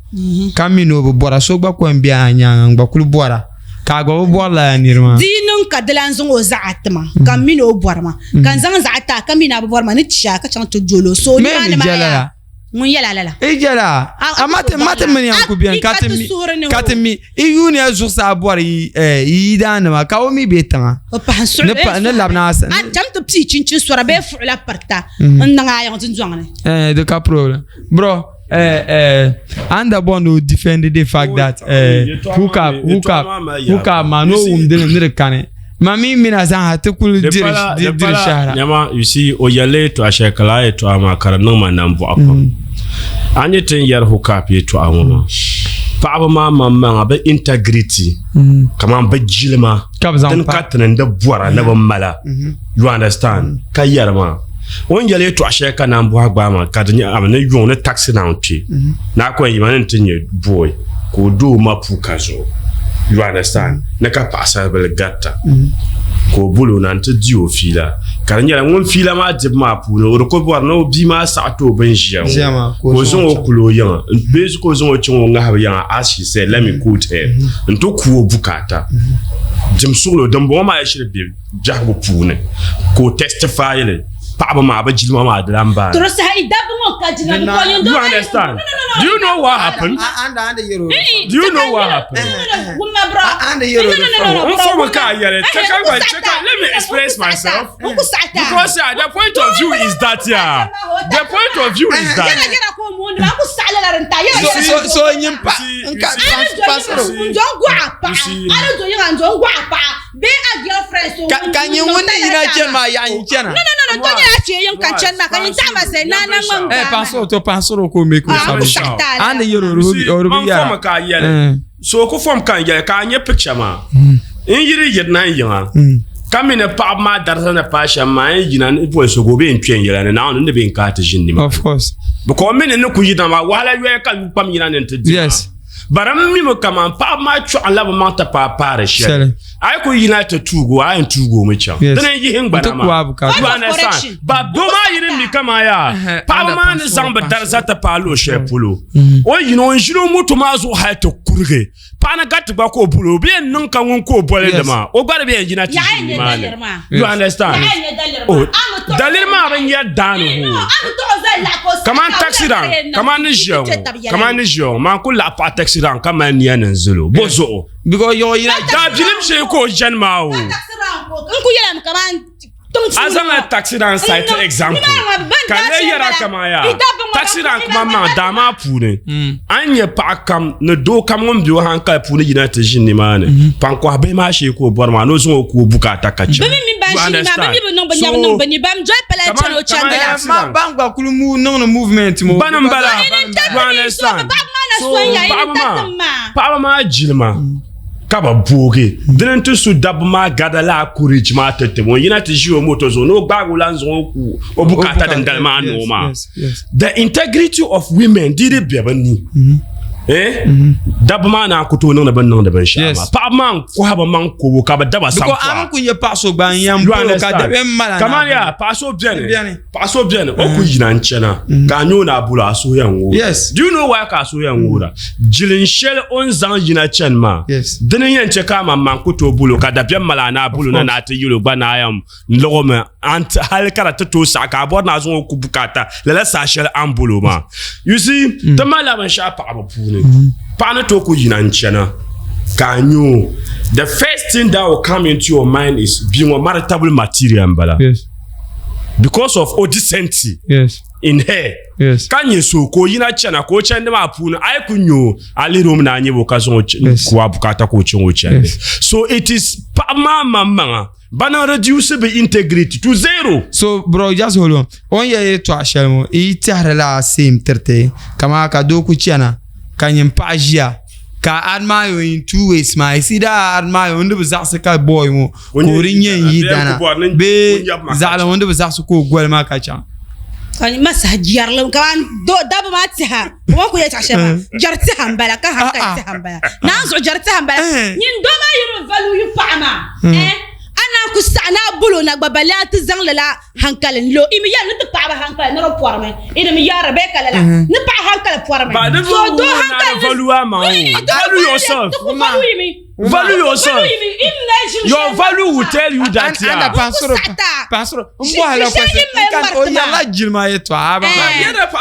ka mi ni o bi bɔra so gba ko n-be a nyaaŋa n gba kuli bɔra. Ka a gba bi bɔri lala niri maa. Di yi niŋ ka di lan zaŋ o zaɣa ti ma, ka m mi ni o bɔri ma, ka n zaŋ n zaɣa ti a, ka mi ni a bi bɔri ma, ni chɛ a ka chaŋ ti dol o. So nimaani maa yaa, ŋun yɛl a lala? I jɛla a, amaa ti ma ti mini ya n-ku beni ka ti mi, ka ti mi i yuuniya zuɣusaa bɔri yi yidaannima, ka o mi be tiŋa. O pahi n suɣili Ni pa, ni labina a sani. A cham ti pii chinchin sɔra bee fuɣila pirita n-niŋ a yiŋ dundɔŋ ni. Eh, di ka problem. Bro. Eh, eh, anda bɔ no defend the fact that eh, hook up hook up hook up ma no wumdili ni di kani ma mi mina zaŋ ti kuli diri diri shahara nyama you see o yɛli yɛltɔɣa shɛli ka laa yɛltɔɣa maa ka di niŋ ma nambɔɣu pam a ni ti yɛri hook up yɛltɔɣa ŋɔ maa paɣaba maa maŋmaŋa bi integrity kamani bi jilima din ka tini di bɔra ni bi mala you understand ka yɛri maa o ni yɛli yɛltɔɣa shɛli ka naan bɔhi gbaai maa ka di nyɛ ni yuŋ ni taxi naan kpɛ ni a kɔŋ yima ni ti nyɛ boy ka o do o ma puuka zuɣu you understand ni ka paɣasaribili garita ka o boli o na n-ti di o fiila ka di nyɛla ŋun fiila maa dibu maa puuni o di ku bɔri ni o bia maa saɣi ti o bin ʒiya ŋɔ ka o zaŋ o kuli o yiŋa bee ka o zaŋ o chaŋ o ŋahibu yiŋa as she said let me quote her n-ti ku o bukaata dim suɣulo dimbɔŋɔ maa yi shiri be biɛhigu puuni ka o testify li paɣaba maa bi jilima maa di lan baai. Toro saha i dabba ŋɔ ka jilima bi kɔŋ You understand? Do you know what happened? Do you know what happened? N fɔmi ka a yɛli let me express myself because the point of view is that yeah the point of view is that. So nyin pa nka pasoro. Bee a girlfriend so Ka ka nyin ŋun ni yina chani maa yaɣa n chana. No no no no to nyɛla chɛ yin ka chani maa ka nyin taɣi ma sɛ naa na ŋman Eh pastor to pastor ko make o Ah, sabi. ku An di yɛrɛ o bi Man yɛra. fɔmi ka a yɛli so ku fɔm ka n yɛli ka a nyɛ picture maa n yiri yirina n yiŋa ka mi ni paɣaba maa darisa ni paai shɛm maa n yina ni boli so ka o bɛ n kpɛ n yɛla ni Naawuni ni bɛ n ka ti ʒini nimaa Of course. because mi ni ni ku yirina maa wahala yoya ka kpam yina ni n ti di Yes. Bari m mimi kaman paɣaba maa chɔɣinla bɛ maŋ ti paai paari shɛli. A yi ku yina ti tuugi o, a yɛn tuugi o mi chaŋ. Yes. Dini n-yihi n gbana N-ti ku maa. a bukaata. You Point of understand? correction. Ba doo maa yi di mi kaman yaa, Ɛhɛ, paɣaba under maa ni pastoral zaŋ bɛ dariza ti paai luɣ shɛli polo. Mm-hmm. O yina o n-ʒini o moto maa zuɣu hali ti kurigi. Paɣa ni gariti gba ka o boli o, bɛ yɛn niŋ ka ŋun ka o boli Yes. li maa, o gba di bɛ yɛn yina ti Yaɣa ʒi n-nyɛ nimaani. daliri maa. You understand? Yaɣa n-nyɛ daliri Oh, maa. A mi tɔɣi daliri maa bi nyɛ daani No, hoo. a mi tɔɣi zali laɣa ka o saɣi Kaman ka o taxi yɛn rank, yɛn niŋ kaman ni ʒiya kpɛ ŋɔ, tabi yɛla kaman ni ʒiya ŋɔ, maa n-ku laɣi paɣa taxi rank ka mali nia ni n zali o. Bɔ zuɣu? Because yɔɣɔ yina Daabilim shee ka o ʒeni maa o. Taxi rank o. N ku yɛla mi kaman tiŋ A zaŋla taxi rank site example. Ka n lee yɛra kaman yaa, taxi rank maa maŋ daa maa puuni, a ni nya paɣa kam ni doo kam ŋun be o hankali puuni yina ti ʒi nimaani, paŋkɔhi bihi maa shee ka o bɔri maa ni o zaŋ o ku o bukaata ka chaŋ. Bɛ mi mini ban You ʒi nimaani, bɛ understand? mi bi niŋ bɛ nyabu So, niŋ bɛ ni, ban doli pala kaman- chani o kaman chandi la. taxi rank. Ban gba kuli niŋdi movement mo. Bani m-bala. Ini You understand? So, paɣaba maa na So, sonya, ini paɣaba maa- tartim maa. paɣaba maa jilima ka bi boogi dini n ti su dabba maa gada laa courage maa ti tib o yina ti ʒi o moto zuɣu ni o gbaagi o lan zaŋ o ku o bukaata dindali maa ni o maa. The integrity of women di di be bi ni. Eh? Dabba maa naan ku tooi niŋdi bini niŋdi binshɛɣu maa. Paɣaba maa n kɔhi bi maŋ kobo ka bi daba Because sampɔɣa. a mi ku nyɛ paɣa so gba n yɛn You bolo ka understand? dabiɛm mala Kamani na. yaa paɣa so beni Beni. paɣa so beni o ku yina n chana ka a nyɛ o ni a bolo a suhu yɛn ŋoora. Yes. Do you know why ka a suhu yɛn ŋoora? Jilin shɛli o ni zaŋ yina chani maa Yes. dini n yɛn chɛ ka a maŋmaŋ ku tooi bolo ka dabiɛm mali a ni a bolo na ni a ti yɛl o gba ni a yɛn lɔɣimi an ti hali ka di ti tooi saɣi ka a bɔri ni a zaŋ o ku bukaata lala saha shɛli a ni bolo maa. You see, ti malila binshɛɣu paɣaba puuni. Paɣa ni tooi ku yina n chana ka a nya o. The first thing that will come into your mind is bia ŋɔ maritable material m-bala. Yes. Because of o decency Yes. in her. Yes. Ka nyɛ so ka o yina chana ka o chandi maa puuni a yi ku nya o a lihiri o mi ni a nyɛbo ka zaŋ o Yes. ku a bukaata ka o chaŋ o chandi. Yes. So it is paɣaba maa maŋmaŋa bana reduce bi integrity to zero. So bro just hold on. O ni yɛli yɛltɔɣa shɛli ŋɔ yi tɛhiri la same tiriti kaman ka doo ku chana ka nyin paɣa ʒiya ka a admire o in two ways maa you see that admire o ni bi zaɣisi ka boy ŋɔ ka o di nyɛ n yidana bee zaɣili ŋun di bi zaɣisi ka o goli maa ka chaŋ. Ka ma saha jɛrili kaman dabba maa tɛha o ma ku yɛli tɛɣu shɛli maa jɛri tɛha n bala ka hankali tɛha n bala naan zuɣu jɛri tɛha n bala nyin doo maa yi bi value yi paɣa maa eh a naan ku saɣi ni a bolo na gba balle a ti zaŋ lala hankali n lo i mi yɛli ni ti paɣaba hankali ni di pɔrimi i di mi yɛriri bee ka lala ni paɣa hankali pɔrimi so doo hankali value a maŋ value yourself value yourself your value will tell you that ya anda paɣasoro paɣasoro n bɔhi la kwasi n kan o yɛrila jilima yɛltɔɣa ba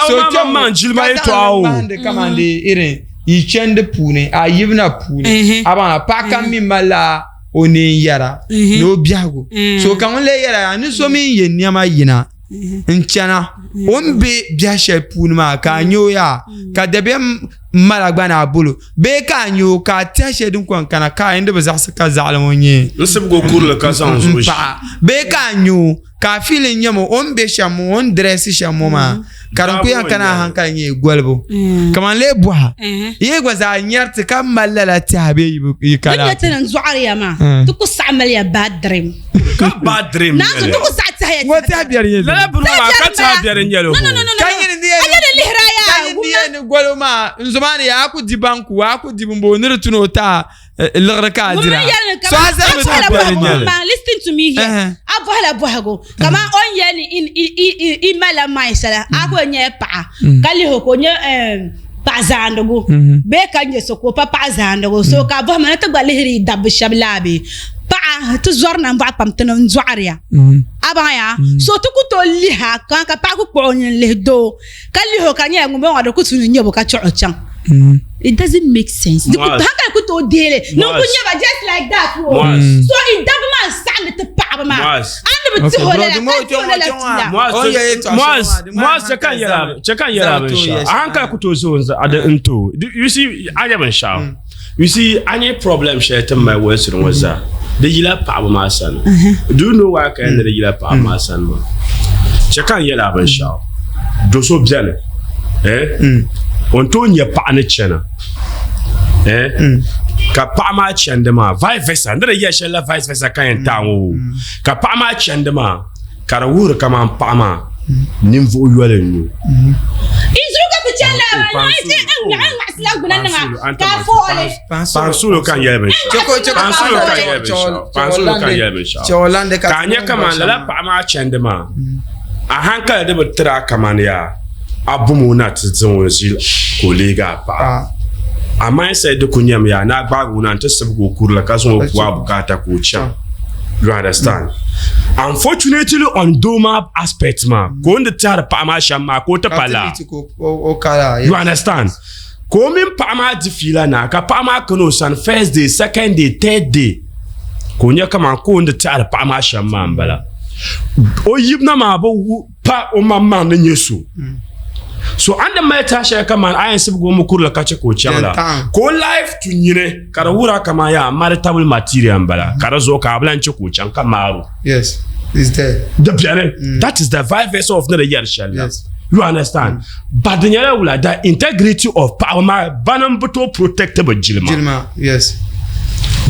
so kpɛm maŋ jilima yɛltɔɣa o kamani de irin yi chɛndi puuni a yibina puuni a baŋ paɣa kam mi malila o neen yɛra ni o biɛhigu so ka ŋun lee yɛra yaa ni so mi yɛ nɛma yina n chana o ni be biɛhi shɛli puuni maa ka a nya o yaa ka dabiɛm mala gba ni a bolo bee ka a nya o ka a tɛhi shɛli din kɔŋ kana ka a yɛn di bi zaɣisi ka zaɣili ŋɔ nyɛ n sibigi o kurili ka zaŋ zuɣu n paɣa bee ka a nya o ka a fiili n nyɛmi o ni be shɛm ŋɔ o ni dirɛsi shɛm ŋɔ maa ka din ku yɛn kana a hankali nyɛ golibu kaman lee bɔha yi gba zaa nyɛriti ka mali lala tɛha bee yi ka laa ti ni dɔɣiri ya maa ti ku saɣi mali ya bad dream ka bad dream Naanzu ti ku saɣi tɛha ya ŋɔ tɛha biɛri nyɛ lala bini maa ka tɛha biɛri nyɛli o No no no no ka nyini ni a yɛli lihira ya ka nyini ni yɛn ni golibu maa n zo maa ni ya a ku di banku a ku di bimbo ni di tu ni o taha liɣiri ka a dira so a zali mi ti bɔhiri nyɛli ma listen to me here a bɔhila bɔhigu kaman o ni yɛli ni i malila mind shɛli a ku nyɛla paɣa ka lihi o ka o nyɛ paɣa zaandigu bee ka nyɛ so ka o pa paɣa zaandigu so ka a bɔhima ni ti gba lihiri dabba shɛba laa bee paɣa ti zɔri nambɔɣu pam ti ni n dɔɣiriya a baŋ ya so ti ku tooi lihi a ka paɣa ku kpuɣi o nini lihi doo ka lihi o ka nyɛla ŋun bɔŋɔ di ku tu ni nyɛbo ka chuɣu chaŋ it doesn't make sense di ku hankali ku tooi deeli ni ku nyɛba just like that o so i dabba maa n saɣim ni ti paɣaba maa a ni bi tihi o lala ka tihi o lala pia Muaz chɛ ka n yɛla chɛ ka n yɛla binshɛɣu a hankali ku tooi zo n to you see a nyɛ binshɛɣu you see a nyɛ problem shɛli ti mali wɛlsiri ŋɔ zaa di yila paɣaba maa sani do you know why ka yɛn ni di yila paɣaba maa sani maa chɛ ka n yɛla binshɛɣu do so biɛni eh o ni tooi nyɛ paɣa ni chana eh ka paɣa maa chandi maa vice versa n di di yɛ shɛli la vice versa ka yɛn taai ŋɔ o ka paɣa maa chandi maa ka di wuhiri kamani paɣa maa ninvuɣu yoli n nyɛ o. ti chani la ŋmaɣisila gbuna niŋa ka a foɣili. Paŋsulo ka n yɛli binshɛɣu. Paŋsulo ka n yɛli binshɛɣu. Paŋsulo ka n yɛli binshɛɣu. Ka a nya kaman lala paɣa maa chandi maa, a hankali di bi tiri a kaman yaa a bum o na ti zaŋ o ʒili ka o leegi a paɣa. A mindset di ku nyɛmi yaa ni a gbaagi o na nti sibigi o kurili ka zaŋ o ku a bukaata ka o chaŋ. You understand? Unfortunately on doo maa aspect maa ka o ni di tɛhiri paɣa maa shɛm maa ka o ti pa laa. You understand? Ka o mini paɣa maa di fiila naa ka paɣa maa kani o sani first day, second day, third day ka o nya kaman ka o ni di tɛhiri paɣa maa shɛm maa m-bala. O yibina maa bi pa o maŋmaŋ ni nyɛ so. So a ni di mali tɛha shɛli kaman a yɛn sibigi o mukurili ka chɛ ka o chaŋ la, ka o life tu nyini ka di wuhira kaman yaa marriageable material m-bala ka di zuɣu ka a bi lan chɛ ka o chaŋ ka maari o. Yes, it's there. Di beni. That is the vice versa of ni di yɛri shɛli la. You understand? But di nyɛla wula the integrity of paɣaba maa bana m-bi tooi protect bɛ jilima. Jilima, yes.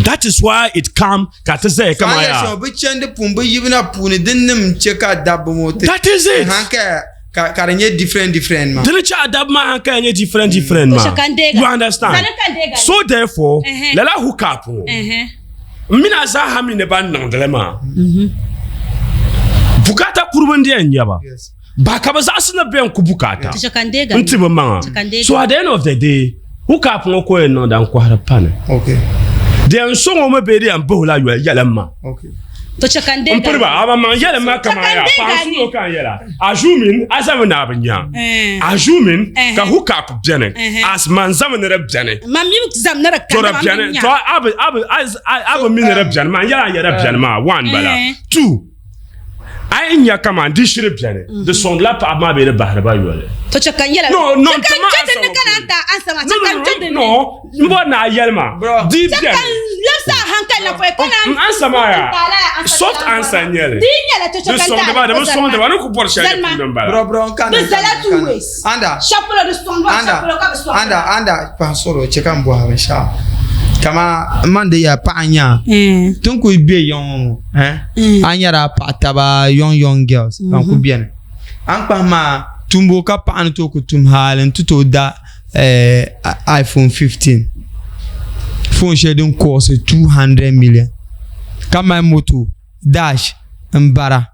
That is why it come ka ti zaya kaman yaa. Shɛŋa bi chandi pun bi yibina puuni din nim che ka dabba ŋɔ ti. That is it. Hankaya ka ka di nyɛ different different maa. Dini che a dabba maa hankaya nyɛ different different maa. You understand? So therefore lala hook up ŋɔ n mini a zaa ha mi ni ban niŋdili maa bukata kuriba n di yɛn nyɛ ba. Ba ka bi zaɣisi ni bɛn ku bukata n ti bi maŋa. So at the end of the day hook up ŋɔ ka o yɛn niŋda n kɔhiri pani. Di yɛn sɔŋ o mi bee di yɛn bahi o la yoli yɛlim ma. N piri ba a ba maŋ yɛlim ma kaman yaa paɣa n suno ka n yɛla assuming a zami ni a bi nya assuming ka hook up bɛni as man zami ni di bɛni to di bɛni to a bi mi ni di bɛni man yɛla a yɛla bɛni maa one bala two A yi nya kaman di shiri beni, di sɔŋdila paɣaba maa bee di bahiri ba yoli? To chɛ ka n yɛl a. No, no, Chɛ ka n n chɛ di ni ka naan ti a ansa maa. Chɛ ka n chɛ di ni. No, m bɔri ni a yɛli ma, di Chɛ beni. ka n labisi a hankali na pɔi ka naan N ansa maa n yaa, taai lala ansa soft shɛli a ni answer bɔri maa. n-nyɛ li. Di yi nyɛla to chɛ Di ka n sɔŋdi taai ba, di a bi zani sɔŋdi ma. ba, ni ku bɔri shɛli Zani di ma. puuni m-bala. Bro, bro, n kana, Di n zala kana, n two kana. ways. Anda. Shɛli polo di sɔŋdi ba, Anda, shɛli polo ka bi sɔŋdi anda, ba. anda, paɣa sɔrɔ, chɛ ka n bɔhi binshɛɣu. Kaman man di ya paɣa n-nya a, ti ni kuli be yiŋ ŋɔ ŋɔ, eh, a nyɛla paɣa taba young young girls ban kuli beni. A ni kpahi maa tumbu ka paɣa ni tooi ku tum hali n-ti tooi da eh, iPhone 15 phone shɛli din cost 200 million ka mali moto dash m-bara.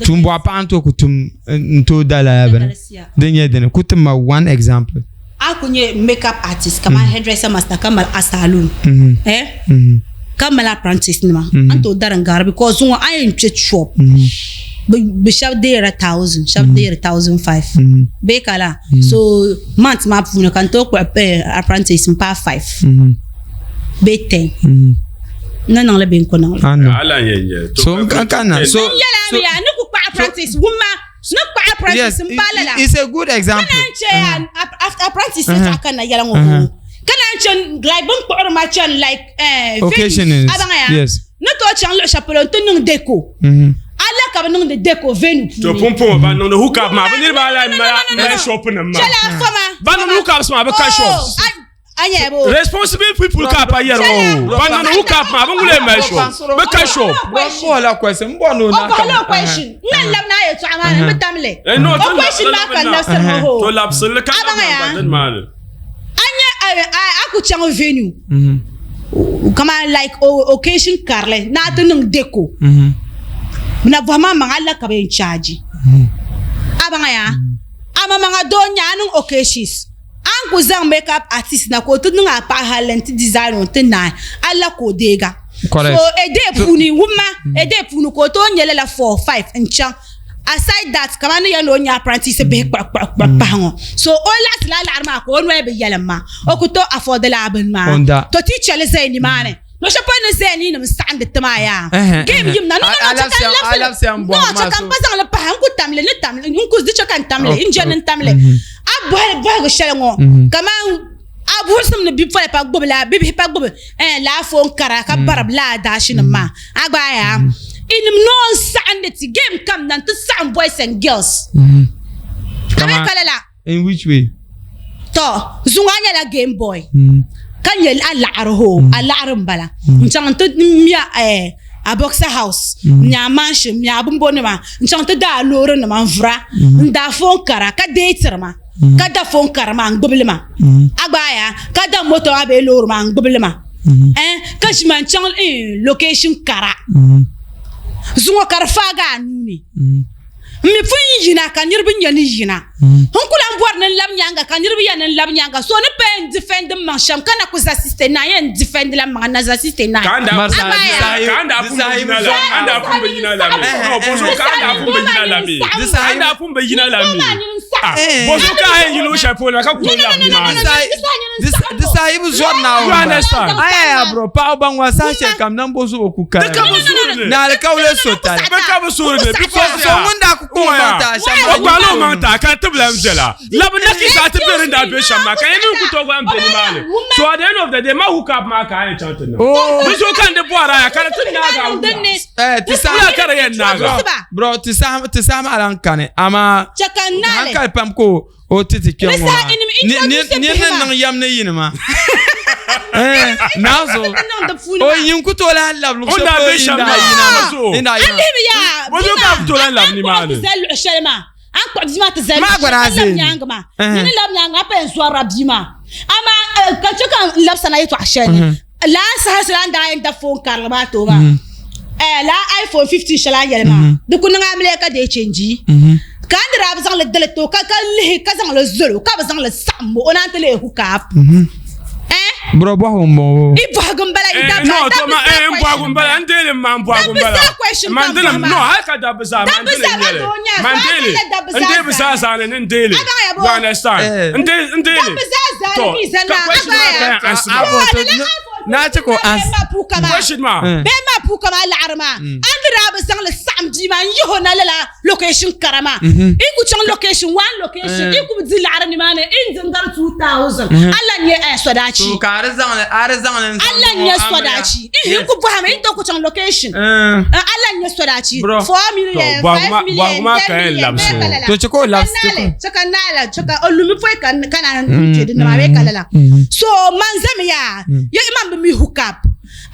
Tumbɔɣu paɣa n tooi ku tum n tooi da lala bini din nyɛ dini ku ti ma one example. A ku nyɛ makeup artist kamani hairdresser master ka mali a saloon eh ka mali apprentice nima a ni tooi dari n gari because zuŋɔ a yɛn kpɛ shop bi shɛba deerila thousand shɛba deeri 1005 bee ka laa so month maa puuni ka n tooi kpuɣi apprentice n paai five bee ten. N ni niŋli bee n ku niŋli. Ano. Ala n yɛn nyɛ. So n kan na. So N yɛla mi yaa ni ku kpaɣi apprentice wumma ni kpaɣi apprentice n pa lala. It's a good example. Ka naan chɛ apprentice yɛltɔɣa ka na yɛla ŋɔ ko. Ka naan chɛ like bin kpuɣiri ma chani like Occasions. venues. A baŋ ya. Yes. Ni tooi chaŋ luɣi shɛli polo n ti niŋ deco. A la ka bi niŋdi deco venue puuni. To pumpɔŋɔ ban niŋdi hook up maa bi niriba ala mali shop nim maa. Chɛla fama. Ban niŋdi hook ups maa bi ka shops. Responsible people ka pa yɛri ŋɔ o ban niŋdi hook up maa bi ŋuli mali shop bi ka shop. Bro n bɔhila la question n bɔri ni o O na bɔhila o question n na labi na yɛltɔɣa maa ni n bi tam li o question maa ka n labisiri ŋɔ hoo. To labisiri li ka A baŋ ya. labi din maa ni. A nya a ku chaŋ venue kamani like occasion karili ni a ti niŋ deco bɛ na bɔhi ma maŋ a la ka bɛ yɛn charge a baŋ ya a maŋmaŋa doo n-nyɛ a niŋ occasions A ni ku zaŋ makeup artist na ka o ti niŋ a paɣa halli nti design o nti naai, a la ka o deega. Correct. So a day puuni, wumma, a day puuni ka o tooi nya lala four, five n-chaŋ. Aside that, kamani ni yɛli ni o nya apprentice bihi kpuɣi kpuɣi kpuɣi pahi ŋɔ. So o laɣisila laɣiri maa ka o noli bi yɛlim ma. O ku tooi afford la bini maa. O ni da. To teacher li zaya nimaani. Luɣ shɛli polo ni zaya ni yinim saɣindi ti maa yaa. Game yim na. No, no, no, chɛ ka n labisi li. No, chɛ ka n pa zaŋ li pahi. N ku tam li, ni tam li, n ku di chɛ ka n tam li, n je ni n tam li. A bɔhi bɔhigu shɛli ŋɔ, kaman a buɣisim ni bipola pa gbubi la, bibihi pa gbubi eh, laa foon kara ka bari laa daashinim maa. A gba yaa, inim noo n-saɣindi ti game kam na nti saɣim boys and girls. A mi ka lala. In which way? To, zuŋɔ a nyɛla game boy ka nyɛ a laɣiri hoo, a laɣiri m-bala n-chaŋ nti mia a boxer house n nya a mansion n nya a bimbo nima n chaŋ ti da a loori nima n vura n da foon kara ka deetiri ma ka da foon kara maa n gbubili ma a gbaaya ka da moto maa bee loori maa n gbubili ma eh ka ʒi ma n chaŋ location kara zuŋɔ ka di faagi a nuuni N mi pun yina ka niriba nya ni yina. N ku lan bɔri ni n labi nyaaŋa ka niriba yɛn ni n labi nyaaŋa. So ni paya n defend m maŋ shɛm ka na ku za siste naan yɛn defend la m maŋa n na za siste naan. Ka n daa pun bi yina la mi. N daa pun bi yina la mi. No, bozo ka n daa pun bi yina la mi. N daa pun bi yina la mi. Bozo ka a yɛn yi luɣ shɛli polo na ka ku tooi labi nimaani. Di saha yi bi zɔri Naawuni You understand? Ayaya bro, paɣaba ban ŋɔ saha shɛli kam nambo zuɣu ku kana. Di ka bi suhuri ni. Ni alikauli sotali. Bɛ ka bi suhuri ni because So ŋun daa ku kpaŋ o maŋ taai shɛm O kpaŋla o maŋ taai ka tibila n viɛla. Labi na ki zaa ti be din daa be shɛm maa ka yi mini ku tooi gba n be nimaani. So at the end of the day ma hook up maa ka a yɛn chaŋ ti niŋ. Di zuɣu ka n di bɔhiri a ya ka di ti naagi a wula. Eh, ti saha Wula ka di yɛn naaga? Bro, ti saha ti saha maa lan kani amaa Chɛ ka n naali. hankali pam ka o ti ti kpɛŋ ŋɔ maa. Ni ni niŋ yɛm ni yinima. Eh, naazo. O yin ku tooi lahi labi luɣ shɛli polo yin daa yina maa. Yin daa yina maa. O zo ka bi tooi lahi labi nimaani. Luɣ shɛli maa a ni kpuɣi bia maa ti zali Maa gba daa luɣ shɛli zani. nyaangi maa ni ni labi nyaangi a pa yɛn zɔrila bia maa amaa ka chɛ ka n labisa na yɛtɔɣa shɛli ni laa saha shɛli a ni daa yɛn da foon karili maa ti o maa laa iPhone 15 shɛli a ni yɛli maa di ku niŋ amiliya ka deei chenji ka a ni daa bi zaŋli dali ti o ka lihi ka zaŋli zali o ka bi zaŋli saɣim o naan ti leei hook up. Bro bɔhigu n bɔŋɔ. I bɔhigu n bala i dabba no to ma eh n bɔhigu n bala n deeli ma n bɔhigu n bala man dini no hali ka dabba zaa man dini n nyɛli man deeli n deei bi zaa zaani ni n deeli you understand n deeli n deeli to ka question maa ka yan answer ma Naa ti ko ans. Question maa. Bee maa puu ka maa laɣiri maa. A ni daa bi zaŋli saɣim bia maa n yihi o na lala location kara maa. I ku chaŋ location one location i ku bi di laɣiri nimaani i ni di n-gari 2000 a lan nyɛ sɔdaachi. So ka a di zaŋli a di zaŋli n zaŋ A lan nyɛ sɔdaachi. Ihi n ku bɔhimi i ni tooi ku chaŋ location a lan nyɛ sɔdaachi 4 million 5 million 10 million bee ka lala. To chɛ ka o labisi ti ku. Chɛ ka naai la chɛ ka o lumi pɔi ka naan kpe di ni maa bee ka lala. So man zami yaa ya man bi mi hook up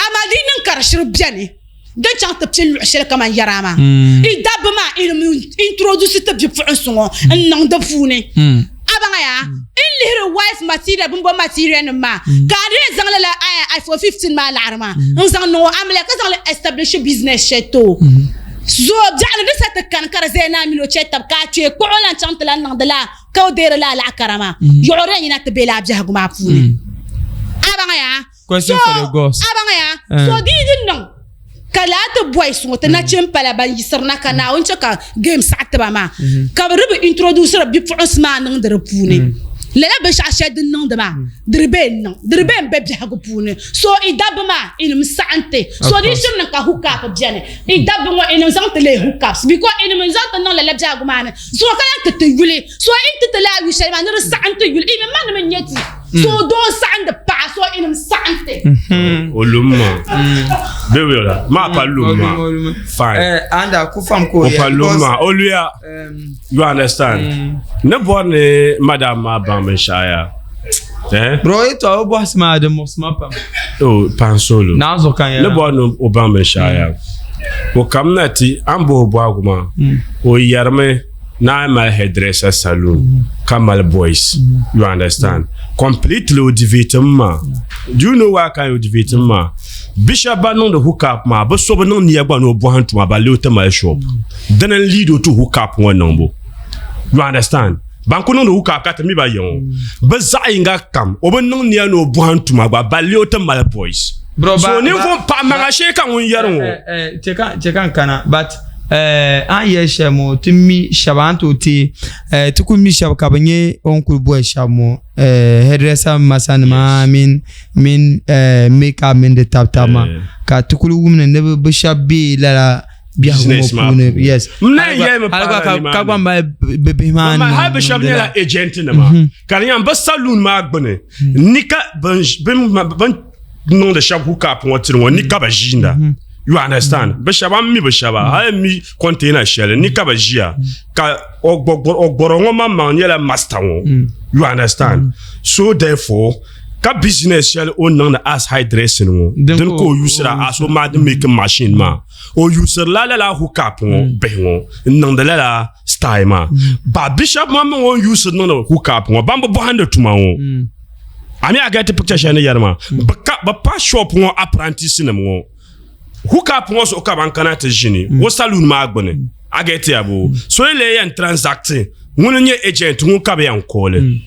amaa di yi niŋ ka di shiri beni din chaŋ ti pili luɣ shɛli kaman yɛra maa i dabba maa i introduce ti bipuɣinsi ŋɔ n niŋ di puuni a baŋ ya n lihiri wife material bimbo material nim maa ka a dii zaŋ lala iPhone 15 maa laɣiri maa n zaŋ niŋ o amiliya ka zaŋ li establish business shɛli ti o so biɛɣuni di sa ti kani ka di zaya ni a mini o chɛ taba ka a kpee kpuɣi o lan chaŋ ti lan niŋdi laa ka o deeri lala kara maa yuɣu di yɛn yina ti be laa biɛhigu maa puuni a baŋ ya Question for the gods. a baŋ ya so di yi di niŋ ka laa ti boys ŋɔ ti nachin pala ban yisiri na ka Naawuni chɛ ka game saɣi tiba maa ka bi di bi introduciri bipuɣinsi maa niŋdi di puuni lala binshɛɣu shɛli din niŋdi maa di di bee n niŋ di di bee n be biɛhigu puuni so i dabba maa i nim saɣim ti so di yi shiri niŋ ka hook up beni i dabba ŋɔ i nim zaŋ ti leei hook ups because i nim n zaŋ ti niŋ lala biɛhigu maa ni So ka lahi ti ti yuli so in ti ti laa yu shɛli maa ni di saɣim ti yuli imi ma nim n nyɛ ti so doo n saɣindi paɣa so inim saɣim ti. O lum ma bɛ wula maa pa lum ma fine eh, anda ku fam ko o pa lum ma o luya you understand ni bɔri ni madam maa baŋ binshɛɣu ya eh bro yi tɔɣi o bɔhisi maa di muɣisi ma pam o pansolo naanzuɣu ka ni bɔri ni o baŋ binshɛɣu ya O kamina ti a ni bɔhi o bɔhigu maa, o yɛrimi ni a mali hairdresser saloon ka mali boys. You understand? Completely o deviate mi maa. Do you know why ka o deviate mi maa? Bi shɛba ban niŋdi hook up maa, bi so bi niŋ niya gba ni o bɔhim tuma ba lee o ti mali shop. Dini n lead o to hook up ŋɔ niŋbu. You understand? Ban ku niŋdi hook up ka ti mi ba ya ŋɔ, bɛ zaɣ yinga kam o bi niŋ nia ni o bɔhim tuma gba balli o ti mali boys. Bro, So ba, ninvuɣ ba, paɣa maŋa shee ka ŋun yɛri ŋɔ. Eh, eh, che ka che ka n kana but eh, a ni yɛli shɛli ŋɔ ti mi shɛba a ni tooi ti eh, ti kuli mi shɛba ka bi nyɛ o ni kuli boli shɛba ŋɔ eh, hairdresser masa nima mini mini eh, makeup mini di tabi tabi maa Eh. ka ti kuli wumdi ni bi shɛba be lala biɛhigu ŋɔ Business maa puuni puuni. yes M na yɛli mi hali gba paɣa la ka gba nimaani. mali bi bihi maa Amaa hali bi shɛba nyɛla agent nima ka di nyɛla bi saloon maa gbuni ni ka bin bin niŋdi shɛba hook up ŋɔ tiri ŋɔ ni ka bi ʒiinda you understand bi shɛba n mi bi shɛba hali n mi container shɛli ni ka bi ʒiya ka o gbɔrɔ ŋɔ maŋmaŋ nyɛla master ŋɔ you understand so therefore Ka business shɛli o ni niŋdi as hairdressing ŋɔ dini ka o yusira as o money making machine maa o yusirila lala hookup ŋɔ mm. bihi ŋɔ n niŋdi lala style maa mm. ba bi shɛba maa mini o ni yusiri niŋdi hookup ŋɔ ban bi bɔhindi tuma ŋɔ mm. a mi a get picture shɛli ni yɛri maa bi pa shop ŋɔ apprentice nim ŋɔ hookup ŋɔ zuɣu ka ban kana ti ʒini o saloon maa gbuni a get ya bo so yi lee yɛn transact ŋuni n nyɛ agent ŋun ka bi yɛn kooli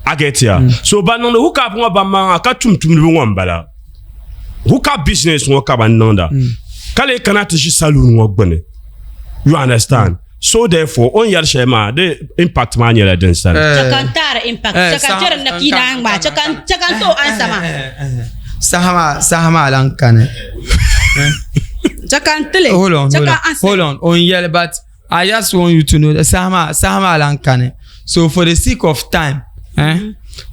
a get ya so ban niŋdi hookup ŋɔ ban maŋa ka tum tumdiba ŋɔ n bala hookup business ŋɔ ka ban niŋda ka lee kana ti ʒi saloon ŋɔ gbuni you understand so therefore o ni yɛri shɛli maa di impact maa nyɛla din sani. Chɛ ka n taari impact chɛ ka jɛri na kii naan ŋmaa chɛ ka chɛ ka n tooi answer maa. Saha maa saha maa lan kani. Chɛ ka n tili Hold on, chɛ hold ka on, answer. hold on. O ni yɛli but I just want you to know that saha maa saha maa lan kani. So for the sake of time, eh,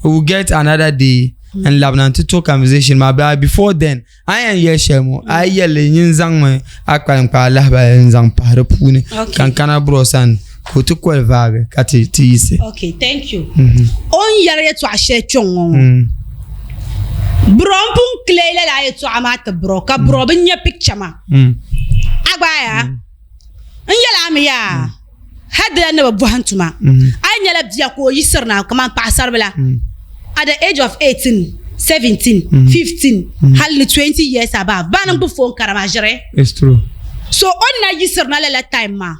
we will get another day and labina n-ti to conversation maa but before then A ni yɛn yɛli shɛli ŋɔ, a yi yɛli li nyin zaŋmi a kpaliŋkpaa lahibali n-zaŋ pahi di puuni ka n kana bɔr o sani ka o ti koli vaagi ka ti ti yiɣisi. Okay, thank you. O ni yɛri yɛtɔɣa shɛli kpɛŋ ŋɔ ŋɔ, bro m pun clear lala yɛtɔɣa maa ti bro ka bro bi nya picture maa. A gba yaa? N yɛli a mi yaa, hali di lan ni bi bɔhim tuma, a yi nyɛla bia ka o yiɣisiri na kaman paɣisaribila at the age of 18, 17, 15 hali ni 20 years above, baa ni gbubi phone kara maa ʒiri. It's true. So o ni na yiɣisiri na lala time maa,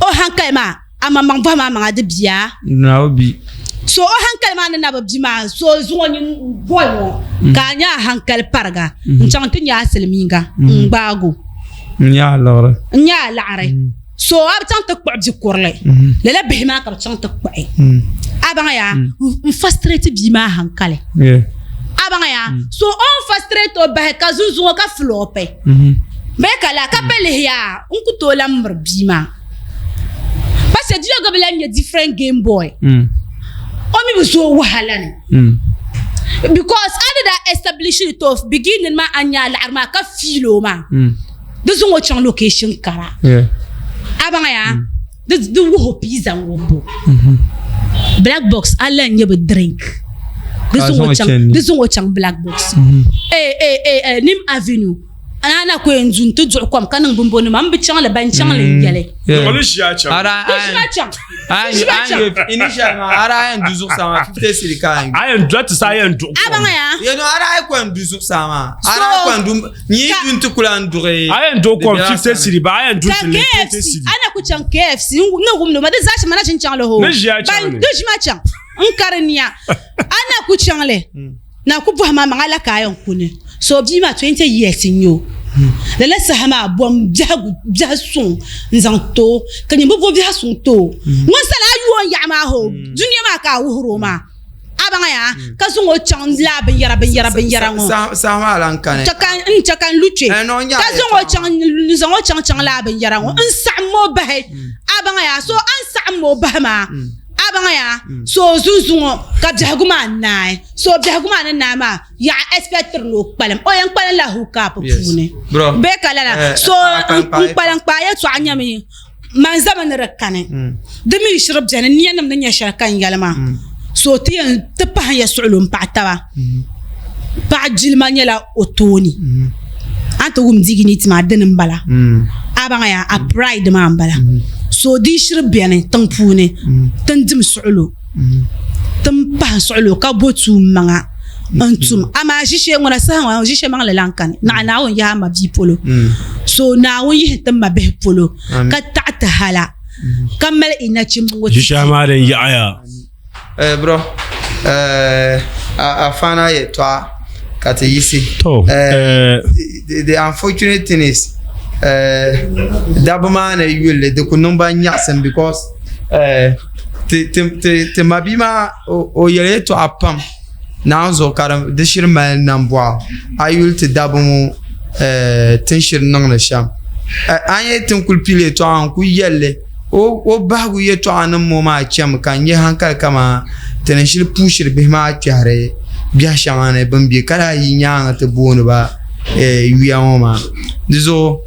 o hankali maa Amaŋmaŋ bɔhim amaŋa di bia. Na o bi. So o hankali maa ni na bi bi maa, so zuŋɔ nyin boy ŋɔ mm. ka a nya a hankali pariga mm-hmm. n chaŋ ti nya a silimiinga mm. n gbaago. N nya a liɣiri. N nya a laɣiri. Mm. So a bi chaŋ ti kpuɣi bi kurili. Mm-hmm. Lala bihi maa ka bi chaŋ ti kpuɣi. A baŋ ya n frustrate bia maa hankali. A baŋ ya so o ni frustrate o bahi ka zunzuŋɔ ka flɔpi. Mm-hmm. Bee ka la ka pe lihi ya n ku tooi lan miri bia maa. Pastor Diogo bi lahi nyɛ different game boy. O mi bi zooi wahala ni. Because a ni daa establish it to beginning maa a nya laɣiri maa ka feel o maa. Di zaŋ o chaŋ location kara. A baŋ ya di wuhi o pizza ŋubbu. Black box a lahi nyɛ bi drink. Di zaŋ o chaŋ black box. Eh eh eh Nim Avenue. A na ku yɛn du nti duɣi kom ka niŋ bimbonima m bi chaŋ li, ban chaŋ li n-yɛli. Duɣili ʒia chaŋ. Di ʒima chaŋ. Di ʒima chaŋ. Initial maa a daa yɛn du zuɣusaa maa 50 cedi ka a yɛn A yɛn doli ti sa a yɛn duɣi A kom. baŋ ya? Yeah, no, a daa yi kɔŋ du zuɣusaa maa. A daa yi kɔŋ du nyi yi du nti kuli a ni duɣi. A yɛn duɣi kom 50 cedi ba a yɛn du Ka ti li 20 KFC, cedi. a na ku chaŋ KFC, n ni wumdi o ma di zaa shɛm a na ʒini chaŋ li hoo. Ni ʒia chaŋ Ban ni. di ʒima chaŋ n kari nia. A na ku chaŋ li. Na ku bɔhi ma maŋa la ka a yɛn kuni so bia maa 20 years n-nyɛ o. Lala saha maa bom biɛhigu biɛhi suŋ n-zaŋ ti o ka nyin bi bo biɛhi suŋ ti o. Ŋun sani a yu o n-yaɣi maa hoo dunia maa ka a wuhiri o maa. A baŋ ya ka zaŋ o chaŋ laa binyɛra binyɛra binyɛra ŋɔ. Saha maa lan kani. Chɛ ka n chɛ ka n lu kpe Eh, no, n ka zaŋ o chaŋ n zaŋ o chaŋ chaŋ laa binyɛra ŋɔ n saɣim o bahi. A baŋ ya so a ni saɣim o bahi maa a baŋ ya so zunzuŋɔ ka biɛhigu maa naai. So biɛhigu maa ni naai maa yaɣa expectiri ni o kpalim o yɛn kpalim la hookup puuni bee ka lala eh, so n kpalim kpaa yɛltɔɣa nyɛmi man zami ni di kani hmm. di mi shiri biɛni niya nim ni nyɛ shɛli ka n yɛli maa hmm. so ti yɛn ti pahi ya suɣulo n paɣa taba hmm. paɣa jilima nyɛla o tooni a ni ti wum dignity maa dini n bala a baŋ ya a pride maa n bala so di shiri biɛni tiŋ puuni tin dim suɣulo Ti ni pahi suɣulo ka bo tuun maŋa n tum amaa ʒishee ŋuna saha ŋɔ ʒishee maŋli lan kani naɣa Naawuni yihi a ma bia polo so Naawuni yihi ti ma bihi polo ka taɣi ti hala ka mali i nachimba ŋɔ ti Ʒishee maa din yaɣiya. Eh, bro, eh, a faana yɛtɔɣa ka ti yiɣisi. To, eh, the unfortunate thing is, eh, dabba maa ni yulli di ku niŋ ba nyaɣisim because eh, ti ma bia maa o yɛli yɛltɔɣa pam Naawuni zuɣu ka di shiri mali nambɔɣu a yuli ti dabba ŋɔ ti ni shiri niŋdi shɛm a ni yɛli ti ni kuli pili yɛltɔɣa n kuli yɛli li o bahigu yɛltɔɣa nim ŋɔ maa chɛmi ka n nyɛ hankali kamani ti ni shiri puushiri bihi maa kpɛhiri biɛhi shɛŋa ni bin bɛ ka lahi yi nyaanga ti booni ba yuya ŋɔ maa di zuɣu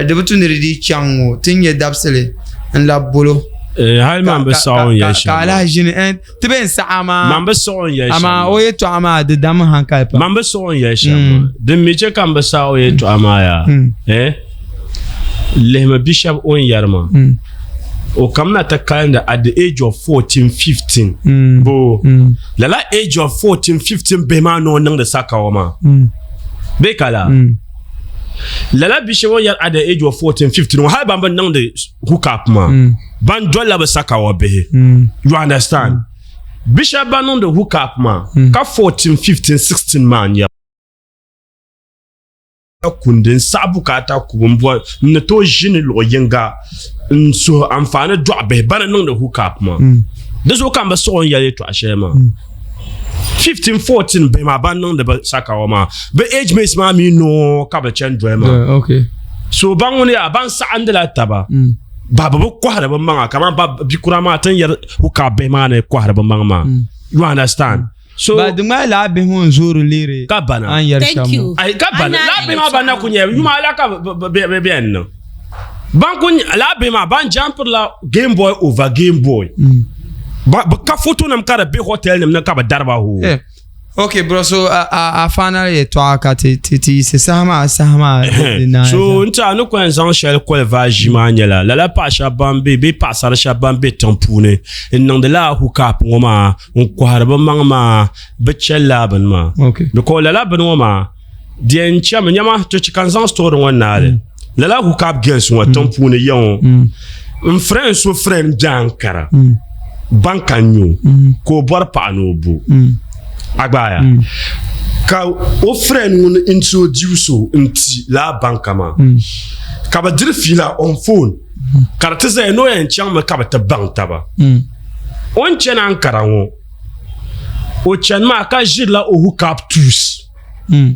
di bi tu ni di dii chaŋ ŋɔ ti ni nyɛ dabisili n labi bolo. Eh, hali man bi saɣi o ni yɛli shɛm ka alahi ʒini eh, ti bɛ n saɣa maa man bi saɣi o ni yɛli shɛm amaa o yɛltɔɣa maa di dami hankali pam man bi saɣi o ni yɛli shɛm maa din mi chɛ ka n bi saɣi o yɛltɔɣa maa yaa eh lihimi bi shɛba o ni yɛri maa o kamina ti kalindi at the age of 14 15 bo lala age of 14 15 bihi maa ni o niŋdi sakawa maa bee ka laa lala bi shɛba o ni yɛri at the age of 14 15 ŋɔ hali ban bi niŋdi hook up maa ban dolila bi sakawa bihi you understand bi shɛba ban niŋdi hook up maa ka 14 15 16 maa n-nyɛ kundi n saɣi bukaata kubu n bɔ n ni tooi ʒini luɣu yinga n suhu anfaani dɔɣi bihi bana niŋdi hook up maa di zuɣu ka n bi suɣi n yɛli yɛltɔɣa shɛli maa 15 14 bihi maa ban niŋdi bi sakawa maa bi age mates maa mi noo ka bi chɛni doli maa so ban ŋuni yaa ban saɣindila taba ba bi bi kɔhiri bi maŋa kamani ba bikura maa ti ni yɛri hook up bihi maa ni kɔhiri bi maŋ maa you understand so ba di ŋmani laa bihi ŋɔ n zoori leeri ka bana an yɛri Thank shɛm you. ŋɔ. Ai, ka bana Ana laa bihi maa ban na ku nyɛ yuma ala ka bi bɛn niŋ ban ku laa bihi maa ban jampirila game boy over game boy ba bi ka foto nim ka di bɛ hotel nim ni ka bi dariba hoo Eh, ok bro so a a a final yɛltɔɣa ka ti ti ti yiɣisi saha maa saha maa di naai so n tiɛha ni ku yɛn zaŋ shɛli koli vaai ʒii maa nyɛla lala paɣa shɛba ban bɛ bee paɣasari shɛba ban bɛ tiŋ puuni n niŋdi lala hookup ŋɔ maa n kɔhiri bɛ maŋ maa bɛ chɛli laa bini maa because lala bini ŋɔ maa di yɛn chɛmi nyama to chɛ ka n zaŋ story ŋɔ naali mm. lala hookup girls ŋɔ tiŋ mm. puuni ya ŋɔ mm. n friend so friend bɛ Ankara banka n nyɛ ka o bɔri paɣa ni o bo a gbaaya ka o friend ŋun introduce o n ti laa banka maa ka bi diri fiila on phone ka di ti zaya ni o yɛn chaŋmi ka bi ti baŋ taba O ni chani Ankara ŋɔ, o chani maa ka ʒirila o hookup tools. Hmm.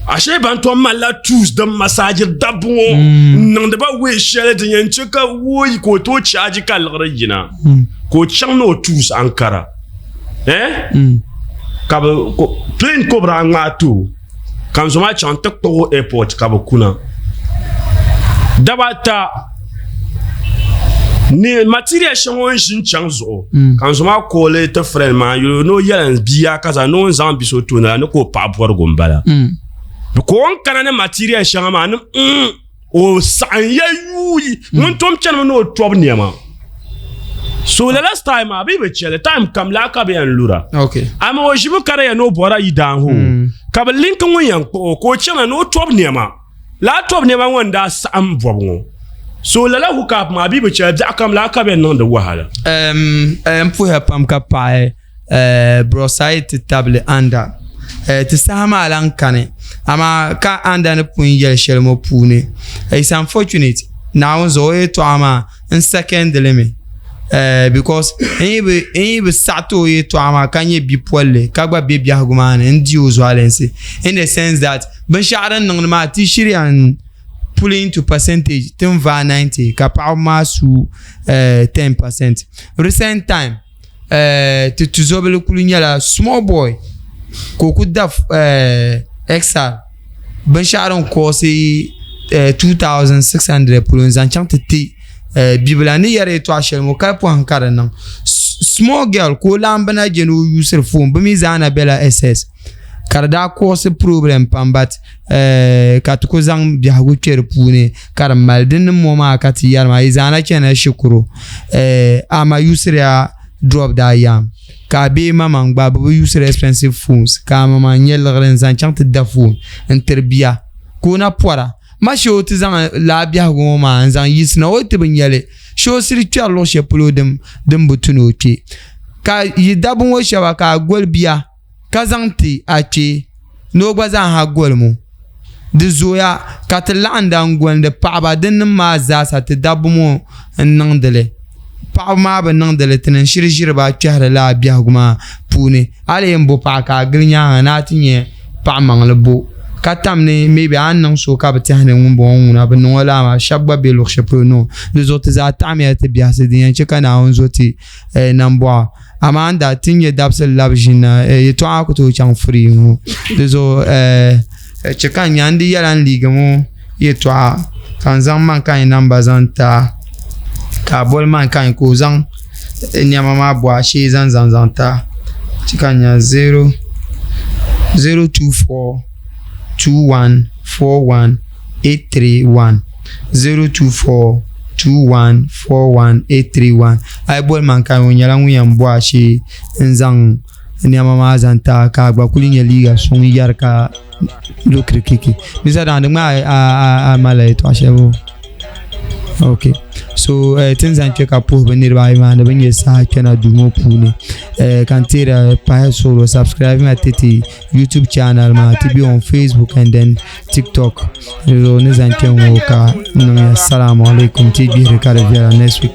Ashee ban tom malila tools din masaajiri dabba ŋɔ hmm. n-niŋdi ba way shɛli din yɛn che ka wooyi ka o tooi chaaji ka liɣiri yina hmm. ka o chaŋ ni o tools Ankara. Eh? Ka bi plane ka o bi daa ŋmaai ti o ka n zo maa chaŋ n-ti kpuɣi o airport ka bi kuna. Daba ata ni material shɛŋa o ni ʒi n-chaŋ zuɣu mm. ka n zo maa kooli ti friend maa yuli ni o yɛli n bia ka zaŋ ni o ni zaŋ bi so tooni la ni ka o paɣa bɔrigu m-bala mm. ka o ni kana ni material shɛŋa maa ni mm, o saɣim ya yuui ŋun tom chanimi ni o tɔbu nɛma so lala style maa bɛ bi chɛli time kam laa ka bɛ yɛn lura amaa o ʒimi ka di yɛn ni o bɔra yi daan mm. ka bi linki ŋun yɛn kpuɣi o ka o chana ni o tɔbu nɛma laa tɔbu nɛma ŋɔ n daa saɣim bɔbu ŋɔ so lala hookup maa bɛ bi chɛli biɛɣu kam laa ka bɛ yɛn niŋdi wahala n puhiya pam ka paɣi Eh, Brosai ti tabili anda eh, ti saha maa lan kani amaa ka anda ni pun yɛli shɛli ŋɔ puuni eh, it's unfortunate Naawuni zuɣu o yɛltɔɣa maa n second li mi because n yi bi saɣi ti o yɛltɔɣa maa ka nyɛ bipolli ka gba be biɛhigu maa ni n di o zualinsi in the sense that binshɛɣu din niŋdi maa ti shiriya n pulling to percentage ti ni vaai 90 ka paɣaba maa su 10 percent recent time Eh, ti tuzobili kuli nyɛla small boy ka o ku da eh, XR binshaɣu din koosi 2600 eh, polo n zaŋ chaŋ ti ti bibila ni yɛri yɛltɔɣa shɛli ŋɔ kali pɔhim ka di niŋ small girl ka o laamba na je ni o yuusiri foon bi mii zaa na bela SS ka di daa koosi problem pam but Eh, ka ti ku zaŋ biɛhigu kpɛ di puuni ka di mali di ni mo maa ka ti yɛri maa yi zaana chana shikuru eh, ama yusiriya drop daa yam ka a bee maman gba bi bi yusiri expensive phones ka a maman nyɛ liɣiri n zaŋ chaŋ ti da phone n tiri bia ka o na pɔra ma shee o ti zaŋ laa biɛhigu ŋɔ maa n zaŋ yiɣisi na o ti bi nyɛli shee o siri kpɛri luɣu shɛli polo din bi tu ni o kpɛ ka yi dabba ŋɔ shɛba ka a goli bia ka zaŋ ti a kpee ni o gba zaa ha golim o. Di zooya ka ti laɣinda n-golindi paɣiba dinnim maa zaasa ti dabba ŋɔ n-niŋdi li. Paɣiba maa bi niŋdi li ti ni shiri ʒiri ba kpɛhiri lala biɛhigu maa puuni. A lee n-bo paɣa ka a gili nyaaŋa ni a ti nya paɣ maŋli bo ka tam ni maybe a ni niŋ so ka bɛ tɛhi ni ŋumbɔŋɔ ŋuna bi niŋ o lala maa shɛba gba be luɣ shɛli polo no. Di zuɣu ti zaa taɣimiya ti biɛhisi din yɛn chɛ ka Naawuni zo ti nambɔɣu. Amaa n daa ti nyɛ dabisili labi ʒini na, yɛtɔɣa ku tooi chaŋ firii ŋɔ. Di zuɣu chɛ ka n nya n di yɛla n liiga ŋɔ yɛtɔɣa ka n zaŋ maŋ ka n namba zaŋ ti a. Ka a boli mankind ka o zaŋ nɛma maa bɔ a shee zaŋ zaŋ zaŋ ti a. Chɛ ka n nya 0 0 2 4 2 1 4 1 8 3 1 0 2 4 2 1 4 1 8 3 1. A yi boli mankind o nyɛla ŋun yɛn bɔ a shee n zaŋ nɛma maa zaŋ ti a ka a gba kuli nyɛ liiga suŋ yɛri ka lo kirikiki. Mr. Dan, di ŋmaa a malila yɛltɔɣa shɛli o? Ok. So eh, tin zaŋ kpɛ ka puhi bi niriba ayi maa ni bi nyɛ saha kpɛna duu ŋɔ puuni eh, ka n teera pahi suɣulo subscribe ma ti ti YouTube channel maa ti be on Facebook and then TikTok. Ni zaŋ kpɛ ŋɔ ka niŋya salamu alaikum ti gbihiri ka di viɛla next week.